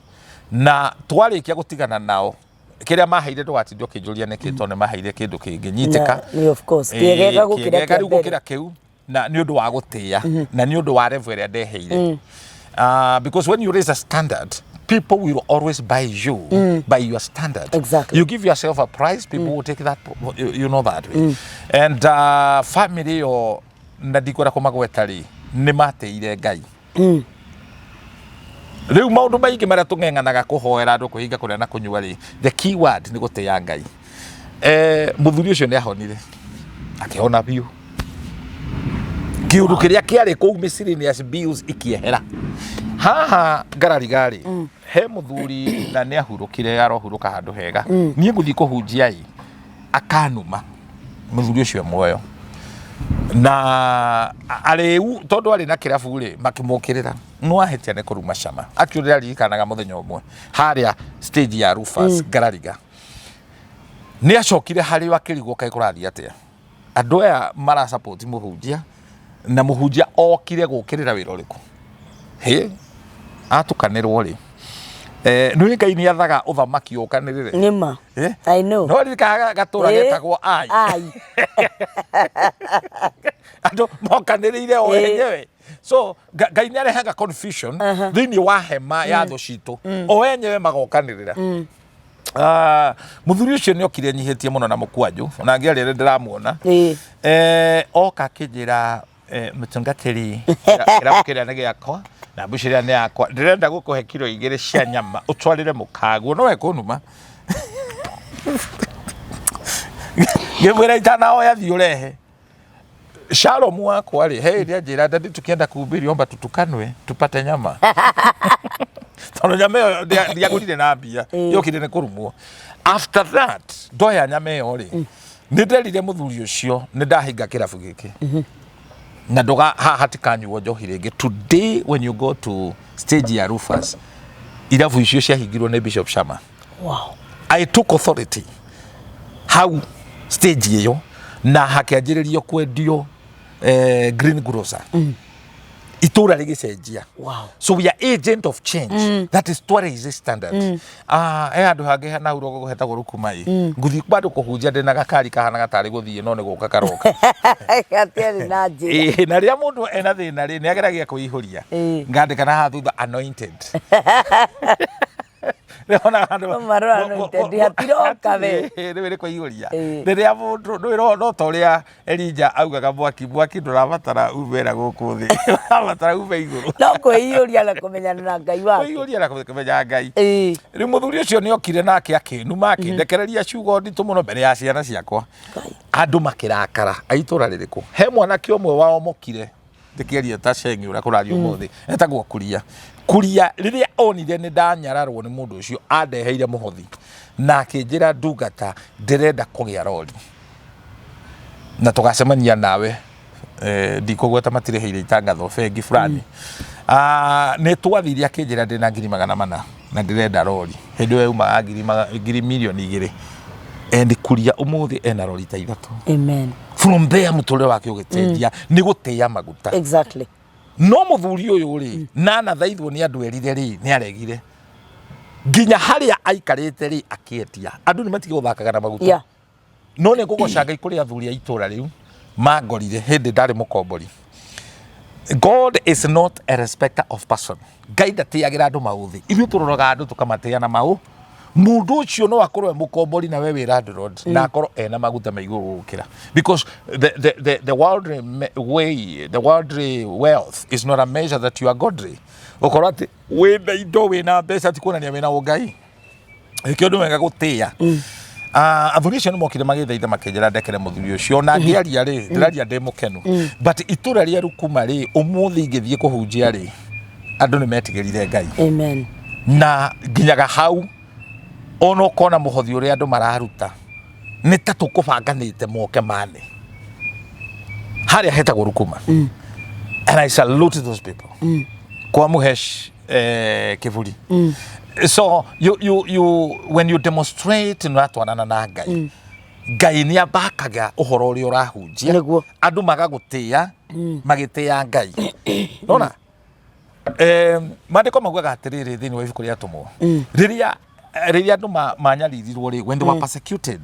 na twarĩkia gũtigana nao, kĩrĩa maheire, ndũgatinde ũkĩnjũria nĩkĩ, tondũ nĩ maheire kĩndũ kĩngĩ nyitĩka. Nĩ of course. Kĩegega gũkĩra kĩegega kĩa rĩu mbere. Gũkĩra kĩu, na nĩ ũndũ wa gũtĩĩa na nĩ ũndũ wa level ĩrĩa ndeheire. Because when you raise a standard, People will always buy you by your standard. You give yourself a price, people will take that, you know that way. And family ĩyo na ndikwenda kũmagweta rĩ, nĩ matĩire Ngai. Rĩu maũndũ maingĩ marĩa tũng'eng'anaga kũhoera andũ kwĩhinga kũrĩa na kũnyua rĩ, the key word nĩ gũtĩĩa Ngai. Mũthuri ũcio nĩ ahonire, akĩhona biũ. Kĩũndũ kĩrĩa kĩarĩ kũu miscellaneous bills ikĩehera. Haha ngarariga rĩ, he mũthuri na nĩ ahurũkire, arohurũka handũ hega. Niĩ ngũthiĩ kũhunjia ĩ, akanuma mũthuri ũcio e muoyo na arĩu tondũ arĩ na kĩrabu rĩ, makĩmũkĩrĩra no ahĩtia nĩ kũruma cama. Actually aririkanaga mũthenya ũmwe harĩa stage ya Rufus Ngarariga nĩ acokire harĩ o akĩrigwo kaĩ kũrathiĩ atĩa, andũ aya mara support mũhunjia na mũhunjia okire gũkĩrĩra wĩra ũrĩkũ? Hĩ, atukanĩrwo rĩ, nĩ Ngai nĩ athaga ũthamaki ũkanĩrĩre. Nĩma. Eh? I know. No ririkanaga gatũra getagwo Ai. Ai. Andũ mokanĩrĩire o enyewe. So Ngai nĩ arehaga confusion thĩinĩ wa hema ya thũ citũ, o enyewe magokanĩrĩra. Ah, mũthuri ũcio nĩ okire enyihĩtie mũno na mũkwanjũ, ona ngĩaria ndĩramuona. Oka akĩnjĩra, mũtungatĩri, kĩrabu kĩrĩa nĩ gĩakwa na mbuci ĩrĩa nĩ yakwa, ndĩrenda gũkũhe kiro 2 cia nyama ũtwarĩre mũkaguo, no ekũnuma. Ngĩmwĩra itanaoya thiĩ ũrehe Shalom wakwa rĩ, he ĩrĩa njĩra ndadi, tukienda kuhubiri omba tutukanwe tupate nyama, tondũ nyama ĩyo ndiagũrire na mbia, yokire nĩ kũrumwo. After that ndoya nyama ĩyo rĩ, nĩ nderire mũthuri ũcio nĩ ndahinga kĩrabu gĩkĩ na ndũga haha hatikanyuo njohi rĩngĩ. Today when you go to stage ya Rufus, irabu icio ciahingirwo nĩ Bishop Shama. I took authority hau stage ĩyo na hakĩanjĩrĩrio kwendio green grocer, itũra rĩgĩcenjia. So we are agent of change. That is twaraise standard. Ah, he handũ hangĩ na rũgongo hetagwo Rukumai, ngũthiĩ bado kũhunjia ndĩna gakari kahana gatarĩ gũthiĩ no nĩ gũka karoka. Gatiarĩ na njĩra. Ĩĩ, na rĩrĩa mũndũ ena thĩna rĩ, nĩ ageragia kwĩihũria. Ngandĩka na haha thutha, "Anointed." Nĩwona handũ No marora anointed, hatiroka we. Ĩĩ, rĩu nĩ kwĩihũria. Rĩrĩa mũndũ ndũĩ no ta ũrĩa Elija augaga, mwaki mwaki ndũrabatara ume na gũkũ thĩ, ũrabatara ume igũrũ. No kwĩiyũria na kũmenyana na Ngai wake. Kwĩiyũria na kũmenya Ngai. Rĩu mũthuri ũcio nĩ okire nake akĩnuma, akĩndekereria ciugo nditũ mũno mbere ya ciana ciakwa. Ngai. Andũ makĩrakara a itũra rĩrĩkũ. He mwanake ũmwe waomokire, ndĩkĩaria ta cengi ũrĩa kũrario ũmũthĩ, etagwo Kuria. Kuria rĩrĩa onire nĩ ndanyararwo nĩ mũndũ ũcio, andeheire mũhothi na akĩnjĩra, "Ndungata, ndĩrenda kũgĩa rori na tũgacemania nawe." Ndikũgweta, matirĩhĩire itangatho bengi fulani. Ah, nĩ twathire, akĩnjĩra, "Ndĩna ngiri 400 na ndĩrenda rori." Hĩndĩ ĩyo yaumaga ngiri mirioni 2. And Kuria ũmũthĩ ena rori ta 3. Amen. From there mũtũrĩre wake ũgĩcenjia nĩ gũtĩĩa maguta. No mũthuri ũyũ rĩ, nanathaithwo nĩ andũ erire rĩ, nĩ aregire nginya harĩa aikarĩte rĩ, akĩendia. Andũ nĩ matige gũthakaga na maguta. No nĩ ngũgoca Ngai kũrĩ athuri a itũra rĩu mangorire hĩndĩ ndarĩ mũkombori. God is not a respecter of person. Ngai ndatĩagĩra andũ maũthĩ. Ithuĩ tũroraga andũ tũkamatĩa na maũ. Mũndũ ũcio no akorwo e mũkombori na we wĩ landlord na akorwo ena maguta ma igũrũ gũkĩra, because the worldly way, the worldly wealth is not a measure that you are godly. Ũkorwo atĩ wĩna indo, wĩna mbeca, ti kuonania wĩna ũngai. Nĩkĩo nĩ wega gũtĩĩa. Ah, athuri acio nĩ mokire magĩthaitha, makĩnjĩra ndekere mũthuri ũcio. Ona ngĩaria rĩ, ndĩraria ndĩ mũkenu, but itũra rĩa Rukuma rĩ, ũmũthĩ ingĩthiĩ kũhunjia rĩ, andũ nĩ metigĩrire Ngai. Amen. Na nginyaga hau ona ũkona mũhothi ũrĩa andũ mararuta nĩ ta tũkũbanganĩte moke mane harĩa hetagwo Rukuma. And I salute those people kwa Muhesh kĩburi. So you when you demonstrate nĩ ũratwarana na Ngai, Ngai nĩ ambakaga ũhoro ũrĩa ũrahunjia. Andũ magagũtĩĩa magĩtĩĩa Ngai. Nona maandĩko maugaga atĩrĩrĩ thĩinĩ wa ibuku rĩa Atũmwo, rĩrĩa andũ manyaririrwo rĩ, when they were persecuted,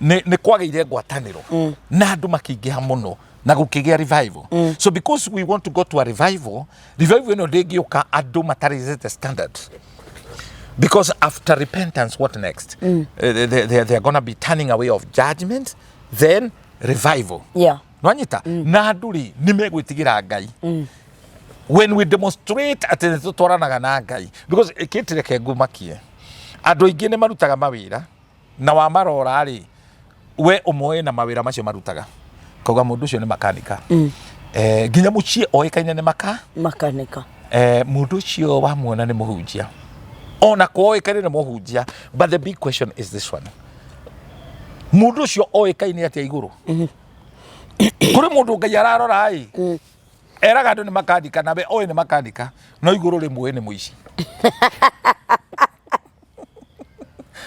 nĩ kwagĩire ngwatanĩro na andũ makĩingĩha mũno na gũkĩgĩa revival. So because we want to go to a revival, revival ĩno ndĩngĩũka andũ matarĩte standard. Because after repentance, what next? They are gonna be turning away of judgment, then revival. Nwanyita na andũ rĩ nĩ megwĩtigĩra Ngai when we demonstrate atĩ nĩ tũtwaranaga na Ngai, because ĩkĩtĩreke ngumakie andũ aingĩ nĩ marutaga mawĩra na wamarora rĩ, we ũmoĩ na mawĩra macio marutaga, kauga mũndũ ũcio nĩ makanika, nginya mũciĩ oĩkaine nĩ maka makanika. Mũndũ ũcio wamuona nĩ mũhunjia, ona kwoĩkaine nĩ mũhunjia, but the big question is this one: mũndũ ũcio oĩkaine atĩa igũrũ kũrĩ mũndũ Ngai ararora ĩ eraga andũ nĩ makanika nawe oĩ nĩ makanika, no igũrũ rĩmwe nĩ mũici,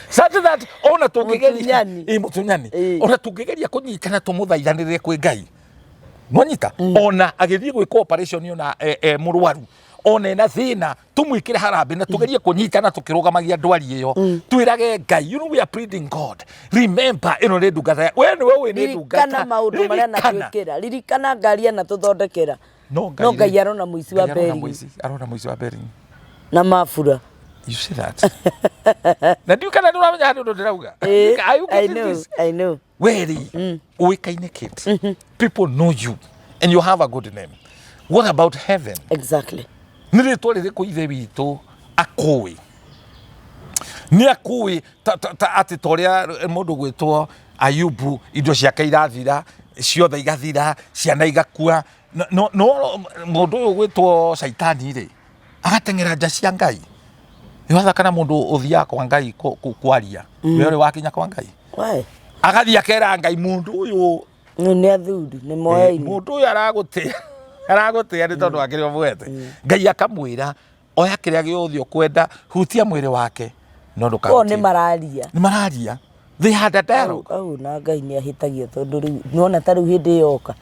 such that ona tũngĩgeria Mũtunyani. Ĩ, mũtunyani. Ona tũngĩgeria kũnyitana tũmũthaithanĩrĩre kwĩ Ngai, nwanyita ona agĩthiĩ gwĩka operation, ona e mũrwaru, ona ena thĩna, tũmwĩkĩre harambĩ na tũgerie kũnyitana tũkĩrũgamagia ndwari ĩyo, twĩrage Ngai, we are pleading God, remember ĩno nĩ ndungata we nĩwe ũĩ nĩ Ririkana ndungata. maũndũ marĩa Ririkana. anatwĩkĩra, ririkana ngari anatũthondekera. No No Ngai rĩ, arona mũici wa Ngai arona bearing. Arona mũici wa bearing. Na mabura. You see that? Na ndiũ kana nĩũramenya harĩ ũndũ ndĩrauga. Are you I getting know. this? I know. Weri ũĩkaine kit, people know you and you have a good name. What about heaven? Exactly. Nĩ rĩtwa rĩrĩkũ Ithe witũ akũĩ? Nĩ akũĩ ta atĩ ta ũrĩa mũndũ gwĩtwo Ayubu, indo ciake irathira ciothe, igathira, ciana igakua, no mũndũ ũyũ gwĩtwo Caitani rĩ, agateng'era nja cia Ngai. Nĩwatha kana mũndũ ũthiaga kwa Ngai kwaria, we ũrĩ wakinya kwa Ngai, Why? agathiĩ akera Ngai, mũndũ ũyũ Nĩ athuri nĩ moyaine. Mũndũ ũyũ aragũtĩa, aragũtĩa nĩ tondũ wa kĩrĩa ũmwete. Ngai akamwĩra, oya kĩrĩa gĩothe ũkwenda, hutia mwĩrĩ wake, no Ko nĩ ndũkahutie. Mararia. Nĩ mararia, they had a dialogue. Au na Ngai nĩ ahĩtagia, tondũ rĩu nĩwona ta rĩu hĩndĩ ĩyo oka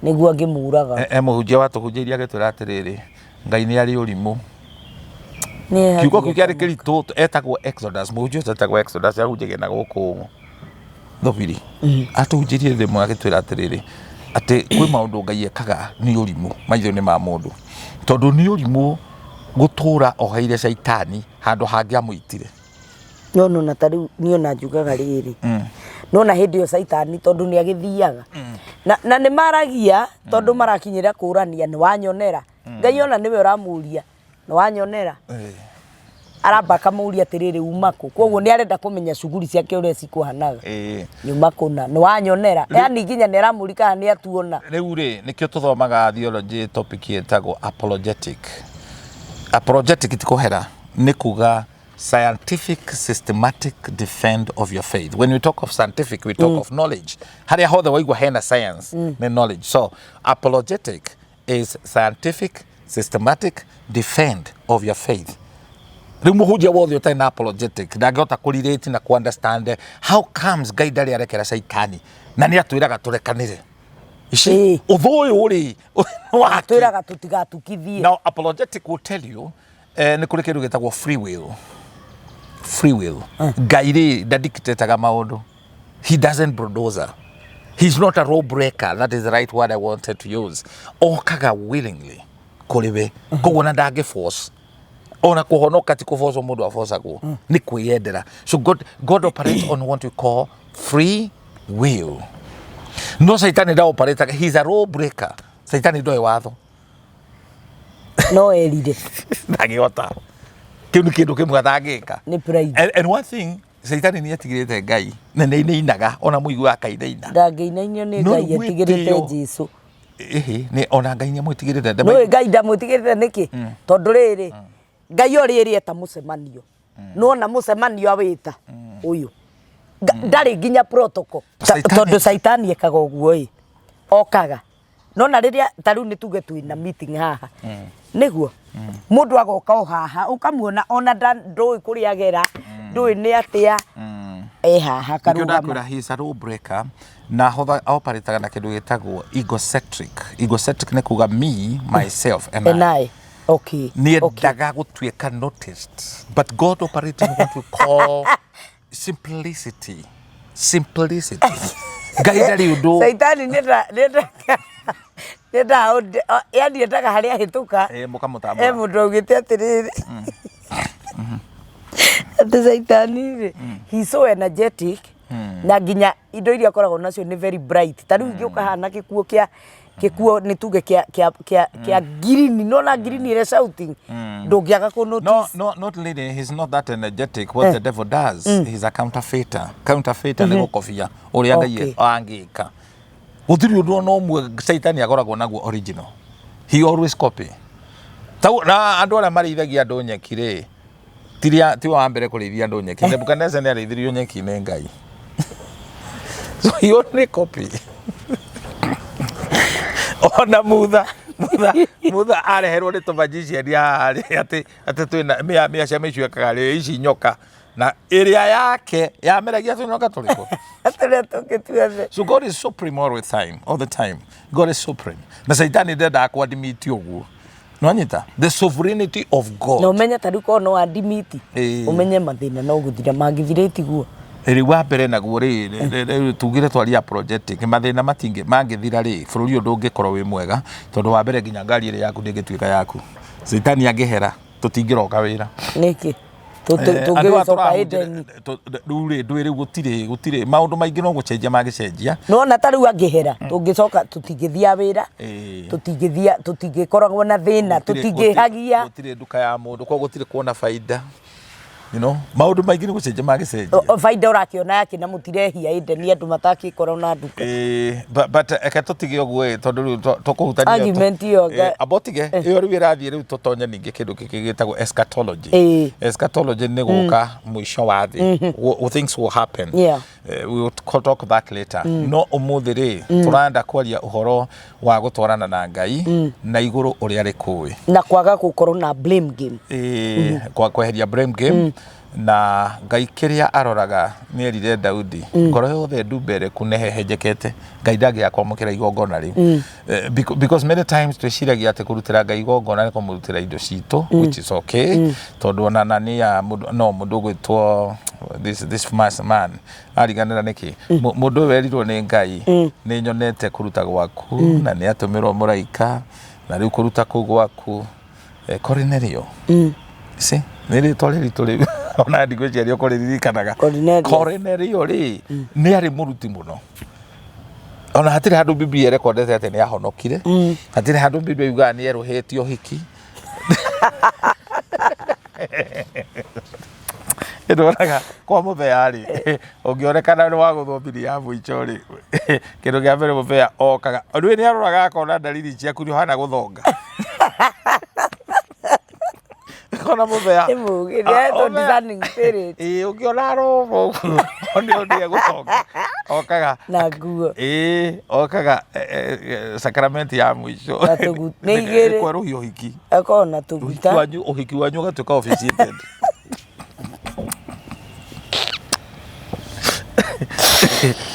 nĩguo angĩmũraga. E mũhunjia watũhunjĩirie agĩtwĩra atĩrĩrĩ, Ngai nĩ arĩ ũrimũ. Nĩ Kiugo kĩu kĩarĩ kĩritũ. Etagwo Exodus, mũhunjia ũcio etagwo Exodus, ahunjagia na gũkũ Thobiri. Atũhunjĩirie rĩmwe agĩtwĩra atĩrĩrĩ, atĩ kwĩ maũndũ Ngai ekaga nĩ ũrimũ maitho-inĩ ma mũndũ, tondũ nĩ ũrimũ gũtũra oheire caitani handũ hangĩ amũitire. No nona ta rĩu niĩ ona njugaga rĩrĩ, nona hĩndĩ ĩyo caitani tondũ nĩ agĩthiaga na nĩ maragia, tondũ marakinyĩra kũrania, nĩ wanyonera. Ngai ona nĩwe ũramũria, nĩ wanyonera. Aramba akamũria atĩrĩrĩ, uma kũ? Koguo nĩ arenda kũmenya cuguri ciake ũrĩa cikũhanaga. Nyuma kũna, nĩ wanyonera, yani nginya nĩ aramũria kana nĩ atuona. Rĩu rĩ, nĩkĩo tũthomaga theology topic ĩtagwo apologetic. Apologetic ti kũhera, nĩ kuga scientific systematic defend of your faith. When we talk of scientific, we talk of knowledge. Harĩa hothe waigua hena science, nĩ knowledge. So apologetic is scientific systematic defend of your faith. Rĩu mũhunjia wothe ũtarĩ na apologetic ndangĩhota kũrelate na kũ-understand how comes Ngai ndarĩ arekera caitani na nĩ atwĩraga tũrekanĩre. Ici ũthũ ũyũ rĩ wake? Twĩraga tũtigatukithie. Now apologetic will tell you, nĩ kũrĩ kĩndũ gĩtagwo free will. Free will, Ngai rĩ ndadictataga maũndũ. He doesn't bulldozer, he's not a law breaker. That is the right word I wanted to use. Okaga willingly kũrĩ we, koguo na ndangĩ force. Ona kũhonoka ti kũbocwo mũndũ abocagwo, nĩ kwĩyendera. So God operates on what we call free will. No Caitani ndaoperataga, he's a law breaker. Caitani ndoĩ watho. No erire. Ndangĩhota, kĩu nĩ kĩndũ kĩmwe atangĩka. Nĩ pride. And one thing, Caitani nĩ etigĩrĩte Ngai na nĩ ainainaga ona mũigua akainaina. Ndangĩinainio nĩ No Ngai rĩu etigĩrĩte mwĩtĩo. Jesu. Ĩhĩ, nĩ ona Ngai nĩ amwĩtigĩrĩte. Nĩũĩ Ngai ndamwĩtigĩrĩte nĩkĩ? Tondũ rĩrĩ, Ngai o rĩrĩ eta mũcemanio, nĩwona mũcemanio awĩta ũyũ, ndarĩ nginya protocol. Tondũ caitani ekaga ũguo ĩ, okaga nona rĩrĩa ta rĩu nĩ tuge twĩna meeting haha, nĩguo mũndũ agoka o haha, ũkamuona ona ndũĩ kũrĩa agera, ndũĩ nĩ atĩa e haha Nĩkĩo karũgama. ndakwĩra he is a rule breaker na operataga na kĩndũ gĩtagwo egocentric. Egocentric nĩ kuga me, myself and I. And I. Okay. Nĩ endaga gũtuĩka noticed, but God operates in what we call simplicity. Simplicity, Ngai ndarĩ ũndũ. Caitani nĩ yani endaga harĩa ahĩtũka. Mũkamũtambũra. Mũndũ augĩte atĩrĩrĩ, Atĩ caitani rĩ, he's so energetic na nginya indo iria akoragwo nacio nĩ very bright. Ta rĩu ingĩũka haha na gĩkuo kĩa gĩkuo nĩ tuge kĩa kĩa kĩa kĩa ngirini, nona ngirini ĩrĩa shouting, ndũngĩaga kũ No, notice. no, not really. He's not that energetic. What the devil does, he's a counterfeiter. Counterfeiter nĩ gũkobia ũrĩa Ngai angĩka. Gũtirĩ ũndũ ona ũmwe Caitani akoragwo naguo original. He always copy. Tau, na andũ arĩa marĩithagia andũ nyeki rĩ, tiria tiwe wa mbere kũrĩithia andũ nyeki. Nebukadnezar nĩ arĩithirio nyeki nĩ Ngai. So he only copy. Ona mutha mutha mutha areherwo nĩ tũmagician haha rĩ atĩ atĩ twĩna mĩa mĩa ciama icio ekaga rĩ ici nyoka na ĩrĩa yake yameragia tũnyoka tũrĩkũ. Tũrĩa tũngĩ tuothe. So God is supreme all the time, all the time. God is supreme. Na Saitani ndendaga kwadimiti ũguo. Nwanyita? The sovereignty of God. Na ũmenye ta rĩu korwo no adimiti, Ĩĩ. ũmenye mathĩna no gũthira mangĩthira itiguo. Rĩu wa mbere naguo rĩ, rĩu tugire twaria apologetic, mathĩna matingĩ mangĩthira rĩ, bũrũri ũyũ ndũngĩkorwo wĩ mwega, tondũ wa mbere nginya ngari ĩrĩa yaku ndĩngĩtuĩka yaku. Caitani angĩhera, tũtingĩroka wĩra. Nĩkĩ? Eh, andũ aya Tũngĩgĩcoka tũrahunjĩra- Edeni. rĩu rĩ ndũĩ rĩu gũtirĩ gũtirĩ maũndũ maingĩ no gũcenjia mangĩcenjia. Nona ta rĩu angĩhera, tũngĩcoka tũtingĩthia wĩra, Ĩĩ. tũtingĩthia tũtingĩkoragwo na thĩna, tũtingĩhagia. Gũtirĩ nduka ya mũndũ koguo gũtirĩ kuona baida. You know, maũndũ maingĩ nĩ gũcenjia mangĩcenjia. Baida ũrakĩona yakĩ na mũtirehia Edeni andũ matakĩkorwo na nduka. Ĩĩ, but eke tũtige ũguo ĩ tondũ rĩu tũkũhutania Argument ĩyo amba ũtige ĩyo rĩu ĩrathiĩ rĩu tũtonye ningĩ kĩndũ kĩngĩ gĩtagwo eschatology. Eschatology nĩ gũka mũico wa thĩ. Things will happen. We will talk that later. No ũmũthĩ rĩ tũrenda kwaria ũhoro wa gũtwarana na Ngai na igũrũ ũrĩa rĩkũĩ. Na kwaga gũkorwo na blame game. Ĩĩ, kwa kweheria blame game na Ngai kĩrĩa aroraga nĩ erire Daudi ngoro yothe ndumbereku nĩ hehenjekete Ngai ndangĩaga kwamũkĩra igongona rĩu. Because many times twĩciragia atĩ kũrutĩra Ngai igongona nĩ kũmũrutĩra indo citũ, which is okay, tondũ ona na nĩ ya mũndũ no mũndũ ũgwĩtwo this man ariganĩra nĩkĩ mũndũ ũyũ werirwo nĩ Ngai nĩ nyonete kũruta gwaku na nĩ atũmĩrwo mũraika na rĩu kũruta kũu gwaku Cornelio. See, nĩ rĩtwa rĩritũ rĩu ona ndigwĩciria ũkũrĩririkanaga. Cornelius. Cornelio rĩ nĩ arĩ mũruti mũno ona hatirĩ handũ Biblia ĩrekondete atĩ nĩ ahonokire hatirĩ handũ Biblia yugaga nĩ erũhĩtie ũhiki ndonaga kwa mũbea rĩ ũngĩonekana nĩ wagũthwo mbiri ya mũico rĩ kĩndũ kĩa mbere mũbea okaga rĩu nĩ aroraga akona dalili ciaku nĩ ũhana gũthonga kona mũbea Nĩ mũũgĩ, nĩ ahetwo discerning spirit. Ĩĩ ũngĩona aroma ũguo nĩ ũndũ egũthonga okaga Na nguo. Ĩĩ okaga sakramenti ya mũico Na nĩ igĩrĩ. kwerũhia ũhiki. Akoragwo na Ũhiki tũguta. wanyu ũhiki wanyu ũgatuĩka officiated.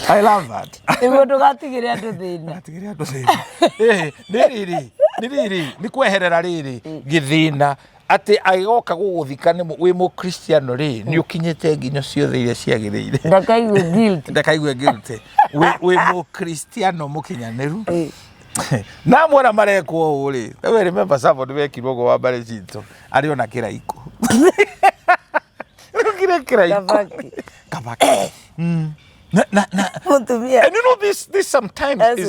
I love that. Nĩguo ndũgatigĩre andũ thĩna. Atigĩre andũ thĩna. Ĩĩ, nĩ rĩrĩ, nĩ rĩrĩ, nĩ kweherera rĩrĩ gĩthĩna atĩ agĩgoka gũgũthika nĩ wĩ mũkristiano rĩ nĩ ũkinyĩte nginyo ciothe iria ciagĩrĩire. Ndakaigue guilt. Ndakaigue guilty. Wĩ mũkristiano mũkinyanĩru. Ĩĩ. Na amwe arĩa marekwo ũũ rĩ, we remember somebody wekirwo ũguo wa mbarĩ citũ arĩ ona kĩraikũ. Rĩu kĩrĩa kĩraikũ. Kabaki. Kabaki. Na, na, na, Mũtumia. And you know this sometimes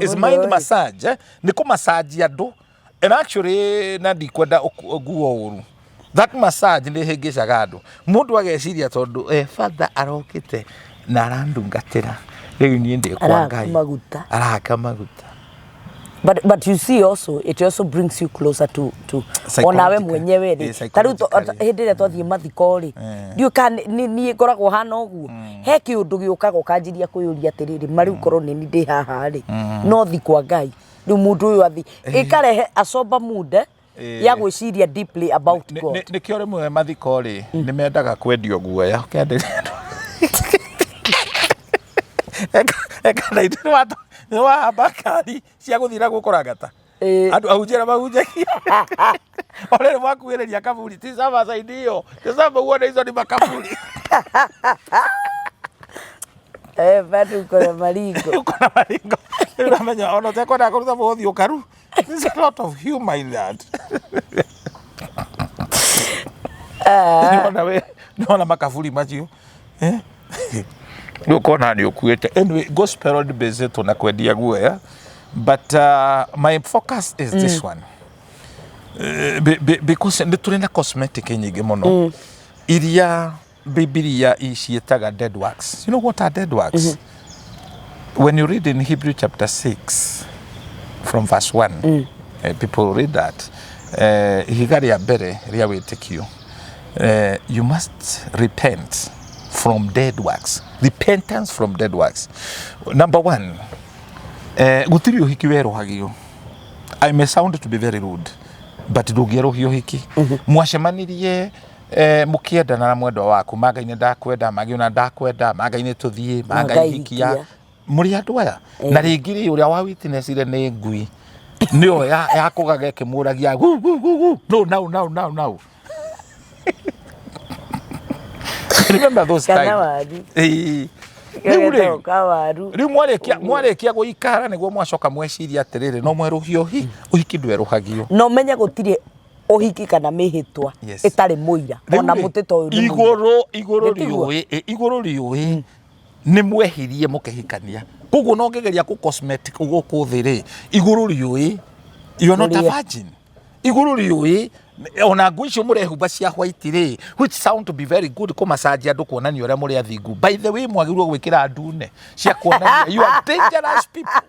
is mind massage, eh? Nĩ kũmassage andũ. And actually na ndikwenda nguo ũru. That massage nĩ hĩngĩcaga andũ. Mũndũ ageciria tondũ father arokĩte na arandungatĩra. Rĩu niĩ ndĩ kwa Arahaka Ngai. maguta. Arahaka maguta. But you see also it also brings you closer to onawe Psychologically. mwenyewe rĩ Eh, ta rĩu psychologically. hĩndĩ ĩrĩa twathiĩ mathiko rĩ ndiũĩ kana niĩ ngoragwo hana ũguo he kĩũndũ gĩũkaga ũkanjiria kwĩyũria atĩrĩrĩ ma rĩu korwo nĩ niĩ ndĩ haha rĩ no thi kwa Ngai rĩu mũndũ ũyũ athi ĩkarehe a sober mood ya gwĩciria deeply about God. Nĩkĩo rĩmwe mathiko rĩ nĩ mendaga kwendio guoya ũkenderia andũ. Eka na ithuĩ nĩ wahamba ngari cia gũthiĩ na gũkũ Rangata. Andũ ahunjia arĩa mahunjagia. O rĩrĩ mwakuhĩrĩria kaburi tizama side hiyo tizama uone hizo ni makaburi. Bado uko na maringo. Uko na maringo. Rĩu ũramenya ona ũtekwendaga kũruta mũhothi ũkaru. There's a lot of humor in that. Nĩwona we nĩwona makaburi macio. Eh? Rĩu ũkona nĩ ũkuĩte. Anyway, gospel ndĩbĩcĩtwo na kwendia guoya, but my focus is this one. Because nĩ tũrĩ na cosmetic nyingĩ mũno iria Bibilia iciĩtaga dead works. You know what are dead works? When you read in Hebrew chapter 6 from verse 1, people read that. Ihiga rĩa mbere rĩa wĩtĩkio. You must repent from dead works. Repentance from dead works. Number one, gũtirĩ ũhiki werũhagio. I may sound to be very rude, but ndũngĩerũhia ũhiki. Mwacemanirie mũkĩendana na mwendwa waku, ma Ngai nĩ ndakwenda, ma Ngai ona ndakwenda, ma Ngai nĩ tũthiĩ, ma Ngai hikia. Ngai hikia. Mũrĩ andũ aya. Na rĩngĩ rĩ, ũrĩa wa witnessire nĩ ngui. Nĩyo yakũgaga ĩkĩmũragia gu gu gu gu. No, now, now, now, now. Remember those Kana time. waru. Ĩĩ. Rĩu rĩ, Gegetwo ka waru. Rĩu mwarĩkia gũikara nĩguo mwacoka mweciria atĩrĩrĩ, no mwerũhia ũhiki ndwerũhagio. Na ũmenye gũtirĩ ũhiki kana mĩhĩtwa ĩtarĩ mũira. Rĩu Ona rĩ, mũtĩ ta ũyũ nĩ mũira. Igũrũ Nĩtiguo? rĩũĩ, igũrũ rĩũĩ nĩ mwehirie mũkĩhikania. Koguo no ngĩgeria kũ cosmetic gũkũ thĩ rĩ, igũrũ rĩũĩ you are not a Mũrĩe. virgin. Igũrũ rĩũĩ ona nguo icio mũrehumba cia white rĩ, which sound to be very good kũmacanjia andũ kuonania ũrĩa mũrĩ athingu. By the way, mwagĩrĩirwo gwĩkĩra ndune cia kuonania you are dangerous people.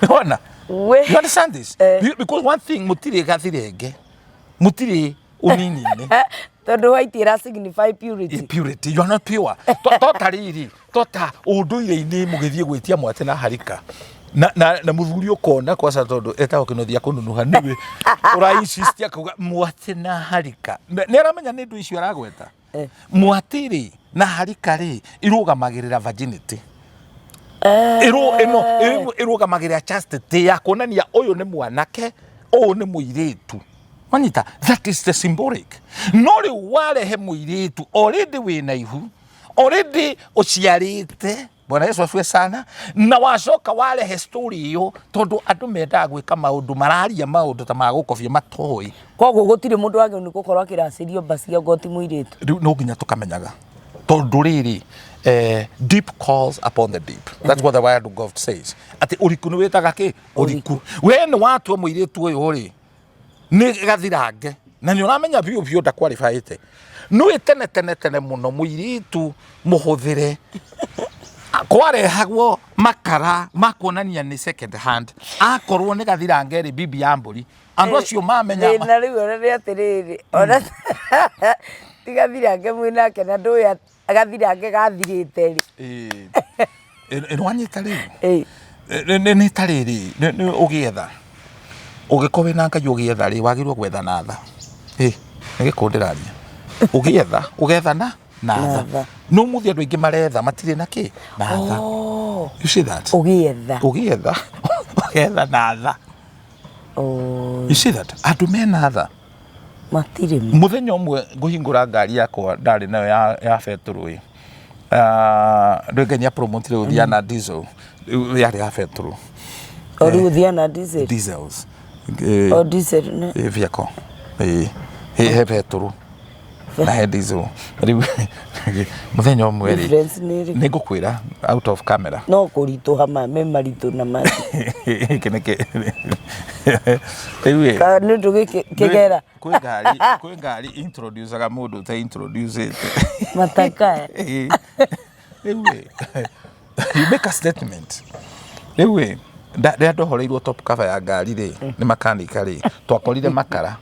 Ona, We. you understand this? Eh. Because one thing, mũtirĩ gathirenge, mũtirĩ ũnini-inĩ. Tondũ white ĩra signify purity. Purity, you are not pure. To ta rĩrĩ, to ta ũndũire-inĩ mũgĩthiĩ gwĩtia mwatĩ na harika na mũthuri ũkona kwaca tondũ etagwo kĩnuthia kũnunuha nĩwe ũra insist akauga mwatĩ na harika. Nĩ aramenya nĩ ndũ icio aragweta. Mwatĩ rĩ na harika rĩ irũgamagĩrĩra virginity. Ĩno ĩrũgamagĩrĩra chastity ya kuonania ũyũ nĩ mwanake, ũyũ nĩ mũirĩtu. Wanyita? That is the symbolic. No rĩu warehe mũirĩtu already wĩna ihu, already ũciarĩte, Bwana Yesu asifiwe sana, na wacoka warehe story ĩyo tondũ andũ mendaga gwĩka maũndũ, mararia maũndũ ta ma gũkobia matoĩ. Koguo gũtirĩ mũndũ wagĩrĩirwo nĩ gũkorwo akĩracĩrio mbacia ngoti mũirĩtu. Rĩu no nginya tũkamenyaga tondũ rĩrĩ, deep calls upon the deep. That's what the word of God says, atĩ ũriku nĩ wĩtaga kĩ ũriku. We nĩ watua mũirĩtu ũyũ rĩ nĩ gathirange na nĩ ũramenya biũ biũ ndakwaribaĩte. Nĩ tene tene tene mũno mũirĩtu mũhũthĩre kwarehagwo makara ma kuonania nĩ second hand, akorwo nĩ gathirange rĩ, bibi ya mbũri, andũ acio mamenya. Thĩna rĩu ona nĩ atĩrĩrĩ, ona ti gathirange mwĩnake na ndũĩ gathirange gathirĩte rĩ. Ĩĩ, nĩwanyita rĩu? Ĩĩ. Nĩ ta rĩrĩ, nĩ ũgĩetha, ũngĩkorwo wĩna Ngai ũgĩetha rĩ, wagĩrĩirwo gwetha na tha. Ĩ nĩ gĩkũ ndĩraria, ũgĩetha ũgetha na tha. Tha. No mũthĩ andũ aingĩ maretha matirĩ na kĩ na tha. Oh. You see that? Ũgĩetha. Ũgĩetha ũgetha na tha. Oh. You see that? Andũ mena tha. Matirĩ. Mũthenya ũmwe ngũhingũra ngari yakwa ndarĩ nayo ya betũrũ ĩ, ndũĩ Ngai nĩ apromotire gũthiaga na diesel, rĩu yarĩ ya betũrũ. O rĩu ũthiaga na diesel. Diesels. O diesel nĩ. Vehicle. Ĩ he betũrũ na he diesel. Rĩu mũthenya ũmwe rĩ, Difference nĩ ĩrĩkũ? Nĩ ngũkwĩra out of camera. No kũritũha ma me maritũ na ma. Gĩkĩ nĩ rĩu ĩ, Ka nĩ ũndũ gĩkĩ kĩgera. Kwĩ ngari introducaga mũndũ ũte introduce. Matakaya. Rĩu ĩ, you make a statement. Rĩu ĩ, rĩrĩa ndohoreirwo top cover ya ngari rĩ, nĩ makanika rĩ, twakorire makara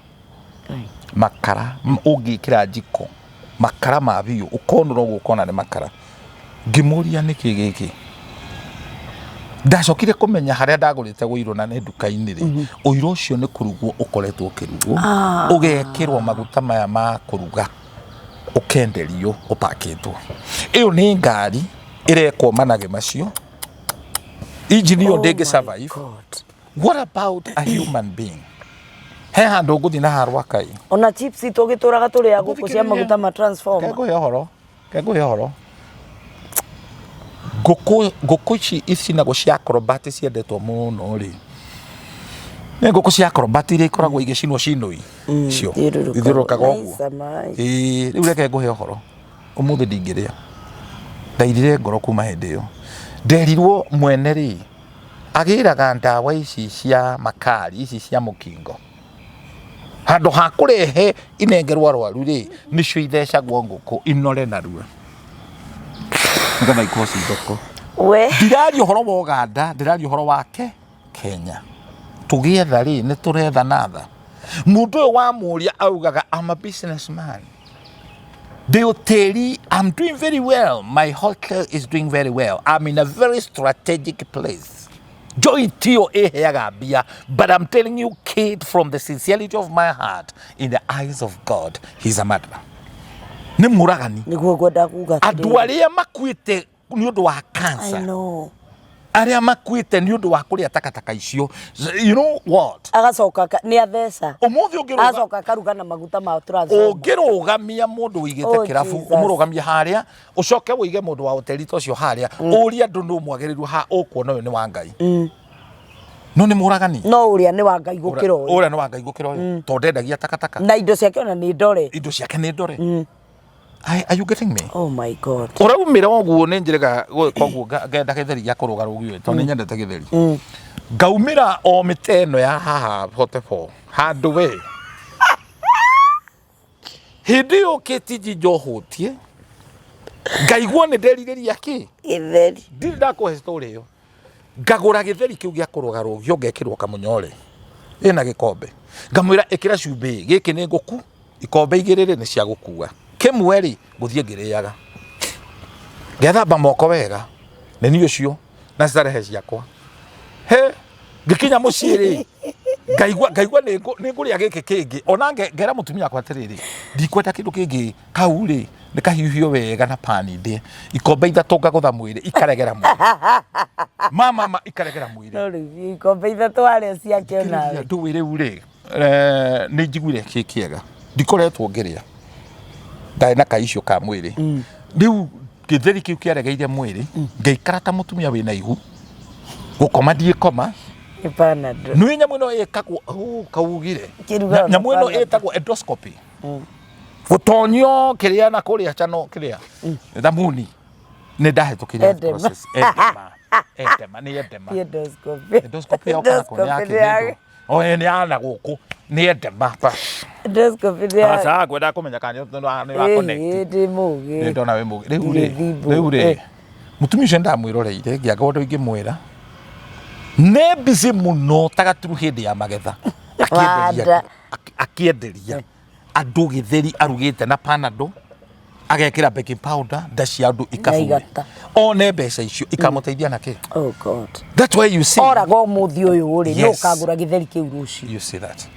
ũngĩkĩra njiko, makara ma biũ, ũkonũra ũguo ũkona nĩ makara. Ngĩmũria nĩkĩ gĩkĩ, ndacokire kũmenya harĩa ndagũrĩte ũirũ na nĩ nduka-inĩ rĩ, ũirũ ũcio nĩ kũrugwo ũkoretwo ũkĩrugwo, ũgekĩrwo maguta maya ma kũruga, ũkenderio ũpakĩtwo. Ĩyo nĩ ngari ĩrekwo managĩ macio, engine ĩyo ndĩngĩ survive. God. What about a human being? He handũ ngũthiĩ na harwa kai. Ona chips tũgĩtũraga tũrĩa ngũkũ cia maguta ma transformer. Kengũhe ũhoro, kengũhe ũhoro. Ngũkũ ici icinagwo cia acrobat ciendetwo mũno rĩ. Nĩ ngũkũ cia acrobat iria ikoragwo igĩcinwo cinũi icio Ithiũrũrũkaga. ithiũrũrũkaga ũguo. Nice, nice. Ĩĩ, rĩu reke ngũhe ũhoro ũmũthĩ ndingĩrĩa ndairire ngoro kuma hĩndĩ ĩyo nderirwo mwene rĩ agĩraga ndawa ici cia makari ici cia mũkingo handũ ha kũrehe inengerwo arwaru rĩ nĩcio ithecagwo ngũkũ inore narua nĩgetha ikorwo ci thoko. We. Ndiraria ũhoro wa Ũganda, ndĩraria ũhoro wake Kenya. Tũgĩetha rĩ, nĩ tũretha na tha. Mũndũ ũyũ wamũria augaga I'm a businessman. Ndĩ ũtĩri, I'm doing very well. My hotel is doing very well. I'm in a very strategic place. Joy tiyo ĩheaga mbia, but I'm telling you kid from the sincerity of my heart, in the eyes of God, he's a murderer. Nĩ mũragani. Nĩguo ngwenda kuga Andũ arĩa makuĩte nĩ ũndũ wa I cancer, know. arĩa makuĩte nĩ ũndũ wa kũrĩa takataka icio, you know what? Agacoka nĩ atheca. Ũmũthĩ ũngĩrũga Agacoka akaruga na maguta ma transformer. Ũngĩrũgamia mũndũ ũigĩte Oh, kĩrabu, Jesus. ũmũrũgamie harĩa, ũcoke ũige mũndũ wa ũteri ta ũcio harĩa, ũrie andũ nũ mwagĩrĩru ha ũkuona ũyũ nĩ wa Ngai. No nĩ mũragani. No ũrĩa nĩ wa Ngai gũkĩra ũyũ. Ũrĩa nĩ wa Ngai gũkĩra ũyũ. Tondũ ndendagia takataka. Na indo ciake ona nĩ ndore. Indo ciake nĩ ndore. Are you getting me? Oh my God. Ũraumĩra ũguo nĩ njĩrĩga gwĩka ũguo ngenda gĩtheri gĩa kũrũga rũgio tondũ nĩ nyendete gĩtheri. Ngaumĩra o mĩtĩ ĩno ya haha 44 handũ we. Hĩndĩ ĩyo kĩtiji njohũtie ngaigua nĩ nderirĩria kĩ Gĩtheri. Ndirĩ ndakũhe story ĩyo. Ngagũra gĩtheri kĩu gĩa kũrũga rũgio ngekĩrwo kamũnyore ĩna gĩkombe, ngamwĩra ĩkĩra cumbĩ, gĩkĩ nĩ ngũku ikombe igĩrĩ rĩ nĩ cia gũkua, kĩmwe rĩ ngũthiĩ ngĩrĩaga. Ngethamba moko wega nĩ niĩ ũcio na starehe ciakwa. He ngĩkinya mũciĩ rĩ ngaigua ngaigua nĩ ngũrĩa gĩkĩ kĩngĩ ona ngera mũtumia wakwa atĩrĩrĩ, ndikwenda kĩndũ kĩngĩ, kau rĩ nĩ kahiũhio wega na pani ndĩe ikombe ithatũ ngagũtha mwĩrĩ ikaregera mwĩrĩ mama ma ikaregera mwĩrĩ. No rĩu ikombe ithatũ warĩa ciake onawe. Ndũĩ rĩu rĩ nĩ njiguire kĩ kĩega ndikoretwo ngĩrĩa ndarĩ na kaicio ka mwĩrĩ rĩu gĩtheri kĩu kĩaregeire mwĩrĩ ngĩikara ta mũtumia wĩna ihu gũkoma ndiĩkoma. Nĩ Panadol. Nĩ nyamũ ĩno ĩkagwo oh, kaugire. Kĩrugaga na Nyamũ ĩno Panadol. ĩtagwo endoscopy, gũtonyio kĩrĩa na kũrĩa chano kĩrĩa thamuni nĩ ndahĩtũkire Edema. process. Edema. Edema, nĩ edema. Ti endoscopy. Endoscopy yoka na kũ nĩ ya Endoscopy nĩ ya- kĩhĩndũ o nĩ ya na gũkũ nĩ edema ba. Endoscopy nĩ ya- Aca ngwenda kũmenya kana nĩ wa connect. Ĩĩ, ndĩ mũgĩ. Nĩ ndona wĩ mũgĩ. Rĩu rĩ, Ndĩ rĩu rĩ, Eh. mũtumia ũcio ndamwĩroreire ngĩanga ũndũ ingĩmwĩra. Nĩ busy mũno ta gaturu hĩndĩ ya magetha. Akĩenderia Wanda. andũ, akĩenderia andũ gĩtheri arugĩte na Panadol, agekĩra baking powder, nda cia andũ ikabure. Igata. One mbeca icio ikamũteithia na kĩ? Oh God. That's why you see. Oraga ũmũthĩ ũyũ rĩ, nĩ Yes. ũkagũra gĩtheri kĩu rũciũ. You see that.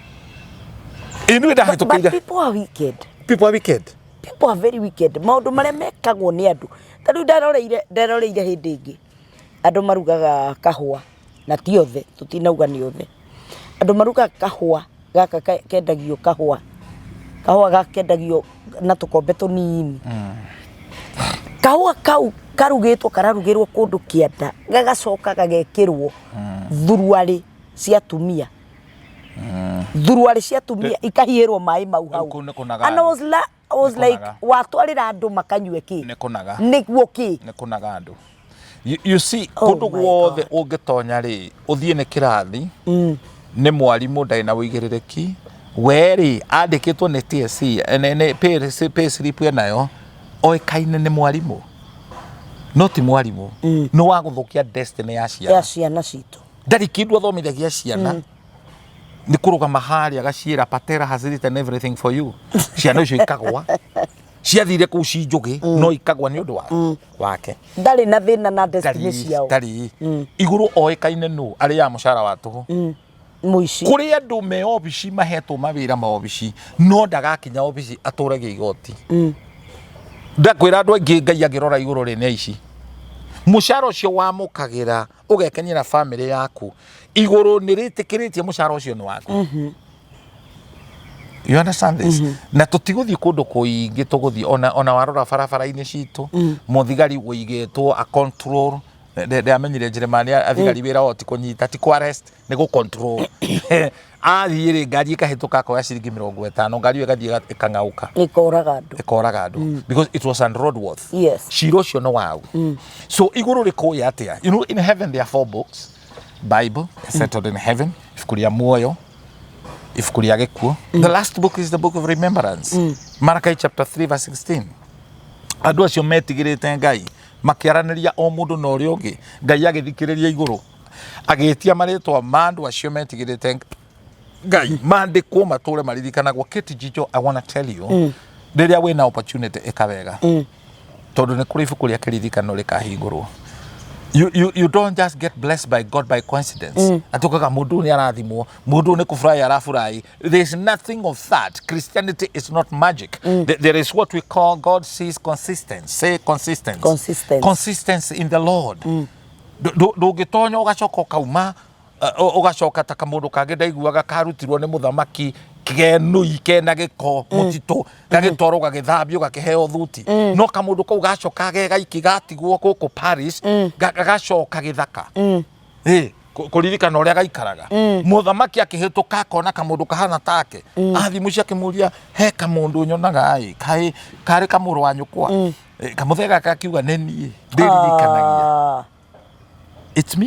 Ĩĩ nĩ But ndahĩtũkĩire. people are wicked. People are wicked. People are very wicked. Maũndũ marĩa mekagwo nĩ andũ. Ta rĩu ndaroreire nderoreire hĩndĩ ĩngĩ andũ marugaga kahũa na ti othe, tũtinauga nĩ othe. Andũ marugaga kahũa gaka kendagio kahũa, kahũa gaka kendagio na tũkombe tũnini. Kahũa kau karugĩtwo kararugĩrwo kũndũ kĩanda gagacoka gagekĩrwo thuruarĩ cia atumia. Thuruarĩ cia atumia ikahiĩrwo maĩ mau hau. Kũu nĩ kũnaga And I andũ. was I was Nĩ like kũnaga. watwarĩra andũ makanyue kĩ? Nĩ kũnaga. Nĩguo kĩ? Nĩ kũnaga andũ. You see, Oh kũndũ my guothe God. ũngĩtonya rĩ, ũthiĩ nĩ kĩrathi, nĩ mwarimũ ndarĩ na ũigĩrĩrĩki, we rĩ, andĩkĩtwo nĩ TSC, nĩ pay slip enayo, oĩkaine nĩ mwarimũ. No ti mwarimũ, nĩ wa gũthũkia destiny ya ciana. Ya ciana citũ. Ndarĩ kĩndũ athomithagia ciana. Nĩ kũrũgama harĩa agaciĩra Patera has written everything for you. Ciana icio ikagwa. Ciathire kũu ci njũgĩ, no ikagwa nĩ ũndũ wake. Ndarĩ na thĩna na destiny Ndarĩ, ciao. ndarĩ. Igũrũ oĩkaine nũ, arĩaga mũcara wa tũhũ. Mũici. Kũrĩ andũ me obici mahetwo mawĩra ma obici, no ndagakinya obici atũragia igoti. Ndakwĩra andũ aingĩ Ngai angĩrora igũrũ rĩ nĩ aici. Mũcara ũcio wamũkagĩra ũgekenia na bamĩrĩ yaku, igũrũ nĩ rĩtĩkĩrĩtie mũcara ũcio nĩ waku. You understand this? Na tũtigũthiĩ kũndũ kũingĩ tũgũthiĩ ona warora barabara-inĩ citũ, mũthigari ũigĩtwo a control Ndamenyire Njĩrĩmani athigari wĩra wao ti kũnyita, ti kũ arrest, nĩ gũ control. Athiĩ rĩ, ngari ĩkahĩtũka akoya ciringi 50, ngari ĩyo ĩgathiĩ ĩkang'aũka. Ĩkoraga andũ. Ĩkoraga andũ because it was unroadworth. Yes. Cira ũcio nĩ wau. So igũrũ rĩkũĩ atĩa? You know, in heaven there are four books. Bible settled in heaven, ibuku rĩa muoyo, ibuku rĩa gĩkuũ. The last book is the book of remembrance. Malachi chapter 3 verse 16. Andũ acio metigĩrĩte Ngai makĩaranĩria o mũndũ na ũrĩa ũngĩ, Ngai agĩthikĩrĩria igũrũ, agĩtia marĩtwa ma andũ acio metigĩrĩte Ngai mandĩkwo matũre maririkanagwo. Kate Jijo, I wanna tell you, rĩrĩa wĩna opportunity ĩka wega, tondũ nĩ kũrĩ ibuku rĩa kĩririkano rĩkahingũrwo. You don't just get blessed by God by coincidence. Atĩ ũkaga mũndũ ũyũ nĩ arathimwo, mũndũ ũyũ nĩ kũfurahi arafurahi. There is nothing of that. Christianity is not magic. There is what we call, God sees consistency. Say consistency. Consistency. Consistency in the Lord. Ndũngĩtonya ũgacoka ũkauma, ũgacoka ta kamũndũ kangĩ ndaiguaga karutirwo nĩ mũthamaki kenui kena gĩko mũtitũ, gagĩtwarwo gagĩthambio, gakĩheo thuti, no kamũndũ kau gacoka ge gaiki gatigwo gũkũ Paris, gagacoka gĩthaka. Ĩ, kũririkana ũrĩa gaikaraga, mũthamaki akĩhĩtũka akona kamũndũ kahana take, athiĩ mũciĩ akĩmũria, "He kamũndũ nyonaga ĩ kaĩ karĩ kamũrũ wa nyũkwa?" Kamũthee gaka akiuga, "Nĩ niĩ ndĩririkanagia." It's me.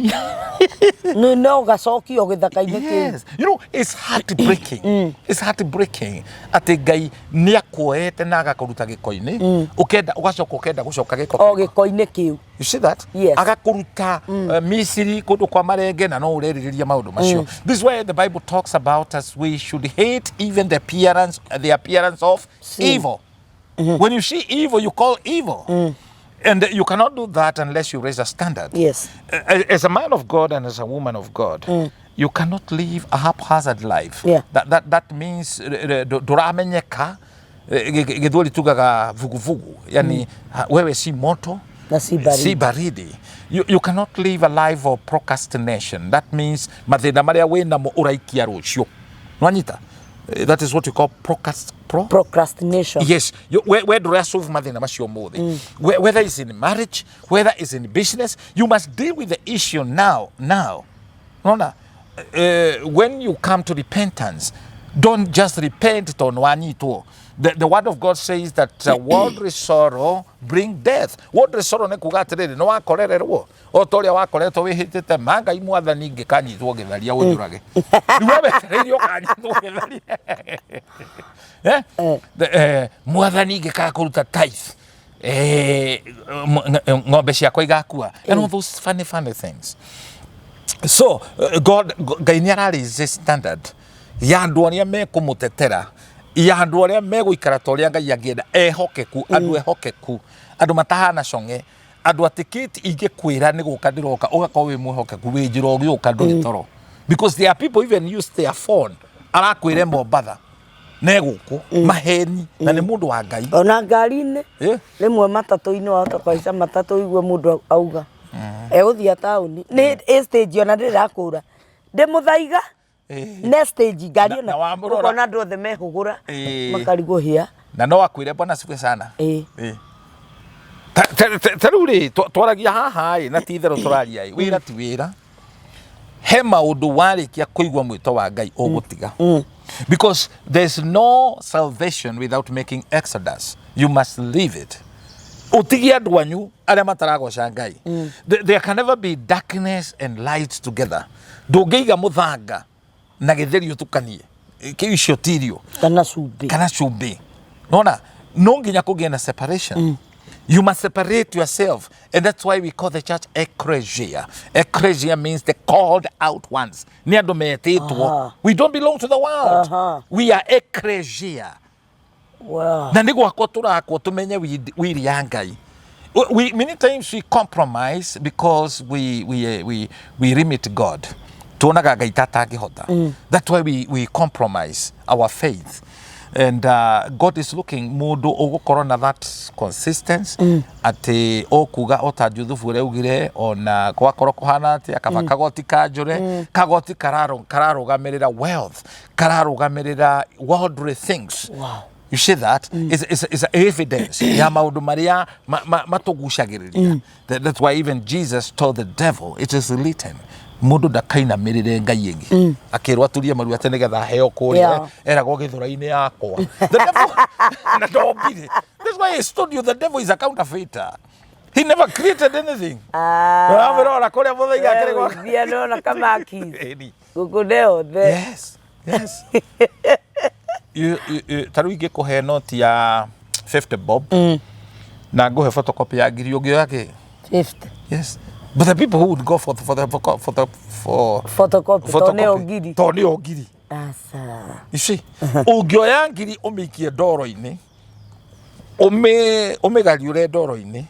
Nĩ no gacokio gĩthaka-inĩ kĩu. Yes. You know, it's heartbreaking. It's heartbreaking. Atĩ Ngai nĩ akuoete na agakũruta gĩko-inĩ, ũkenda ũgacoka ũkenda gũcoka gĩko O kĩrĩkũ? gĩko-inĩ kĩu. You see that? Yes. Agakũruta Misiri kũndũ kwa marenge na no ũrerirĩria maũndũ macio. This is why the Bible talks about us, we should hate even the appearance of Sin. evil. When you see evil, you call evil. And you cannot do that unless you raise a standard. As a man of God and as a woman of God, you cannot live a haphazard life. That means ndũramenyeka. Gĩthweri tugaga vuguvugu, yani wewe si moto na si baridi. Si baridi. You cannot live a life of procrastination. That means mathĩna marĩa wĩnamo ũraikia rũciũ. Nwanyita? That is what you call Procrastination. Yes, we ndũra solve mathĩna macio ũmũthĩ. Whether it's in marriage, whether it's in business, you must deal with the issue now. Now, nona, when you come to repentance, don't just repent tondũ wanyitwo. The word of God says that worldly sorrow bring death. Worldly sorrow nĩ kuga atĩrĩrĩ, nĩ wakorererwo o ta ũrĩa wakoretwo wĩhĩtĩte ma Ngai mwathani, ngĩkanyitwo ngĩtharia ũnjũrage. Rĩu we wetereire ũkanyitwo ngĩtharia. Eh? Mwathani, ngĩkaga kũruta tithe, ng'ombe ciakwa igakua and all those funny funny things. So God, Ngai nĩ ara standard ya andũ arĩa mekũmũtetera, ya andũ arĩa megũikara ta ũrĩa Ngai angĩenda, ehokeku, andũ ehokeku, andũ matahana cong'e, andũ atĩ kĩti ingĩkwĩra nĩ gũka ndĩroka, ũgakorwo wĩ mwĩhokeku, wĩ njĩra ũgĩũka ndũrĩ toro, because there are people even use their phone, arakwĩre Mombatha ne gũkũ maheni na nĩ mũndũ wa Ngai. Ona ngari-inĩ. Rĩmwe matatũ-inĩ, wahota kũhaica matatũ ũigue mũndũ auga egũthiĩ taũni nĩ ĩ stage, ona ndĩrĩ rakũra ndĩ mũthaiga ne stage ngari ona Na wamũrora. Ũkona andũ othe mehũgũra makarigwo hĩa. Na no akwĩre, "Bwana asifiwe sana." Ta rĩu rĩ, twaragia haha ĩ, na ti itherũ tũraria ĩ, wĩra ti wĩra, he maũndũ warĩkia kũigua mwĩto wa Ngai ũgũtiga, because there's no salvation without making exodus. You must leave it, ũtigie andũ anyu arĩa mataragoca Ngai. There can never be darkness and light together. Ndũngĩiga mũthanga na gĩtheri ũtukanie, kĩu icio ti irio. Kana cumbĩ. Kana cumbĩ. Nona no nginya kũgĩe na separation. You must separate yourself, and that's why we call the church ecclesia. Ecclesia means the called out ones. Nĩ andũ metĩtwo. We don't belong to the world. We are ecclesia. Na nĩ gwakwo tũrakwo tũmenye wiri ya Ngai. Many times we compromise because we limit God. Tuonaga Ngai ta atangĩhota. That's why we compromise our faith, and God is looking mũndũ ũgũkorwo na that consistency, atĩ ũkuga o ta Juthubu ũrĩa augire, ona gwakorwo kũhana atĩa, kaba kagoti kanjũre. Kagoti kararũgamĩrĩra wealth, kararũgamĩrĩra worldly things. You see that is evidence ya maũndũ marĩa matũgucagĩrĩria. That's why even Jesus told the devil, "It is written," mũndũ ndakainamĩrĩre ngai ĩngĩ, akĩrwo aturie maru atĩ nĩgetha aheo kũrĩa. Eragwo gĩthũra-inĩ yakwa, the devil na ndombire. That's why I told you the devil is a counterfeiter. He never created anything. Ũramũrora kũrĩa mũthaiga akĩrĩ gwaka. Thia nona kamaki. Ĩni. Gũkũ nĩ othe. Yes. Ta rĩu ingĩkũhe noti ya 50 bob na ngũhe photocopy ya ngiri, ũngĩoya kĩ? 50. Yes, but the people who would go for the, for the, for the, for Photocopy to nĩyo ngiri. To nĩyo ngiri. Aca. You see, ũngĩoya ngiri ũmĩikie ndoro-inĩ, ũmĩgariũre ndoro-inĩ,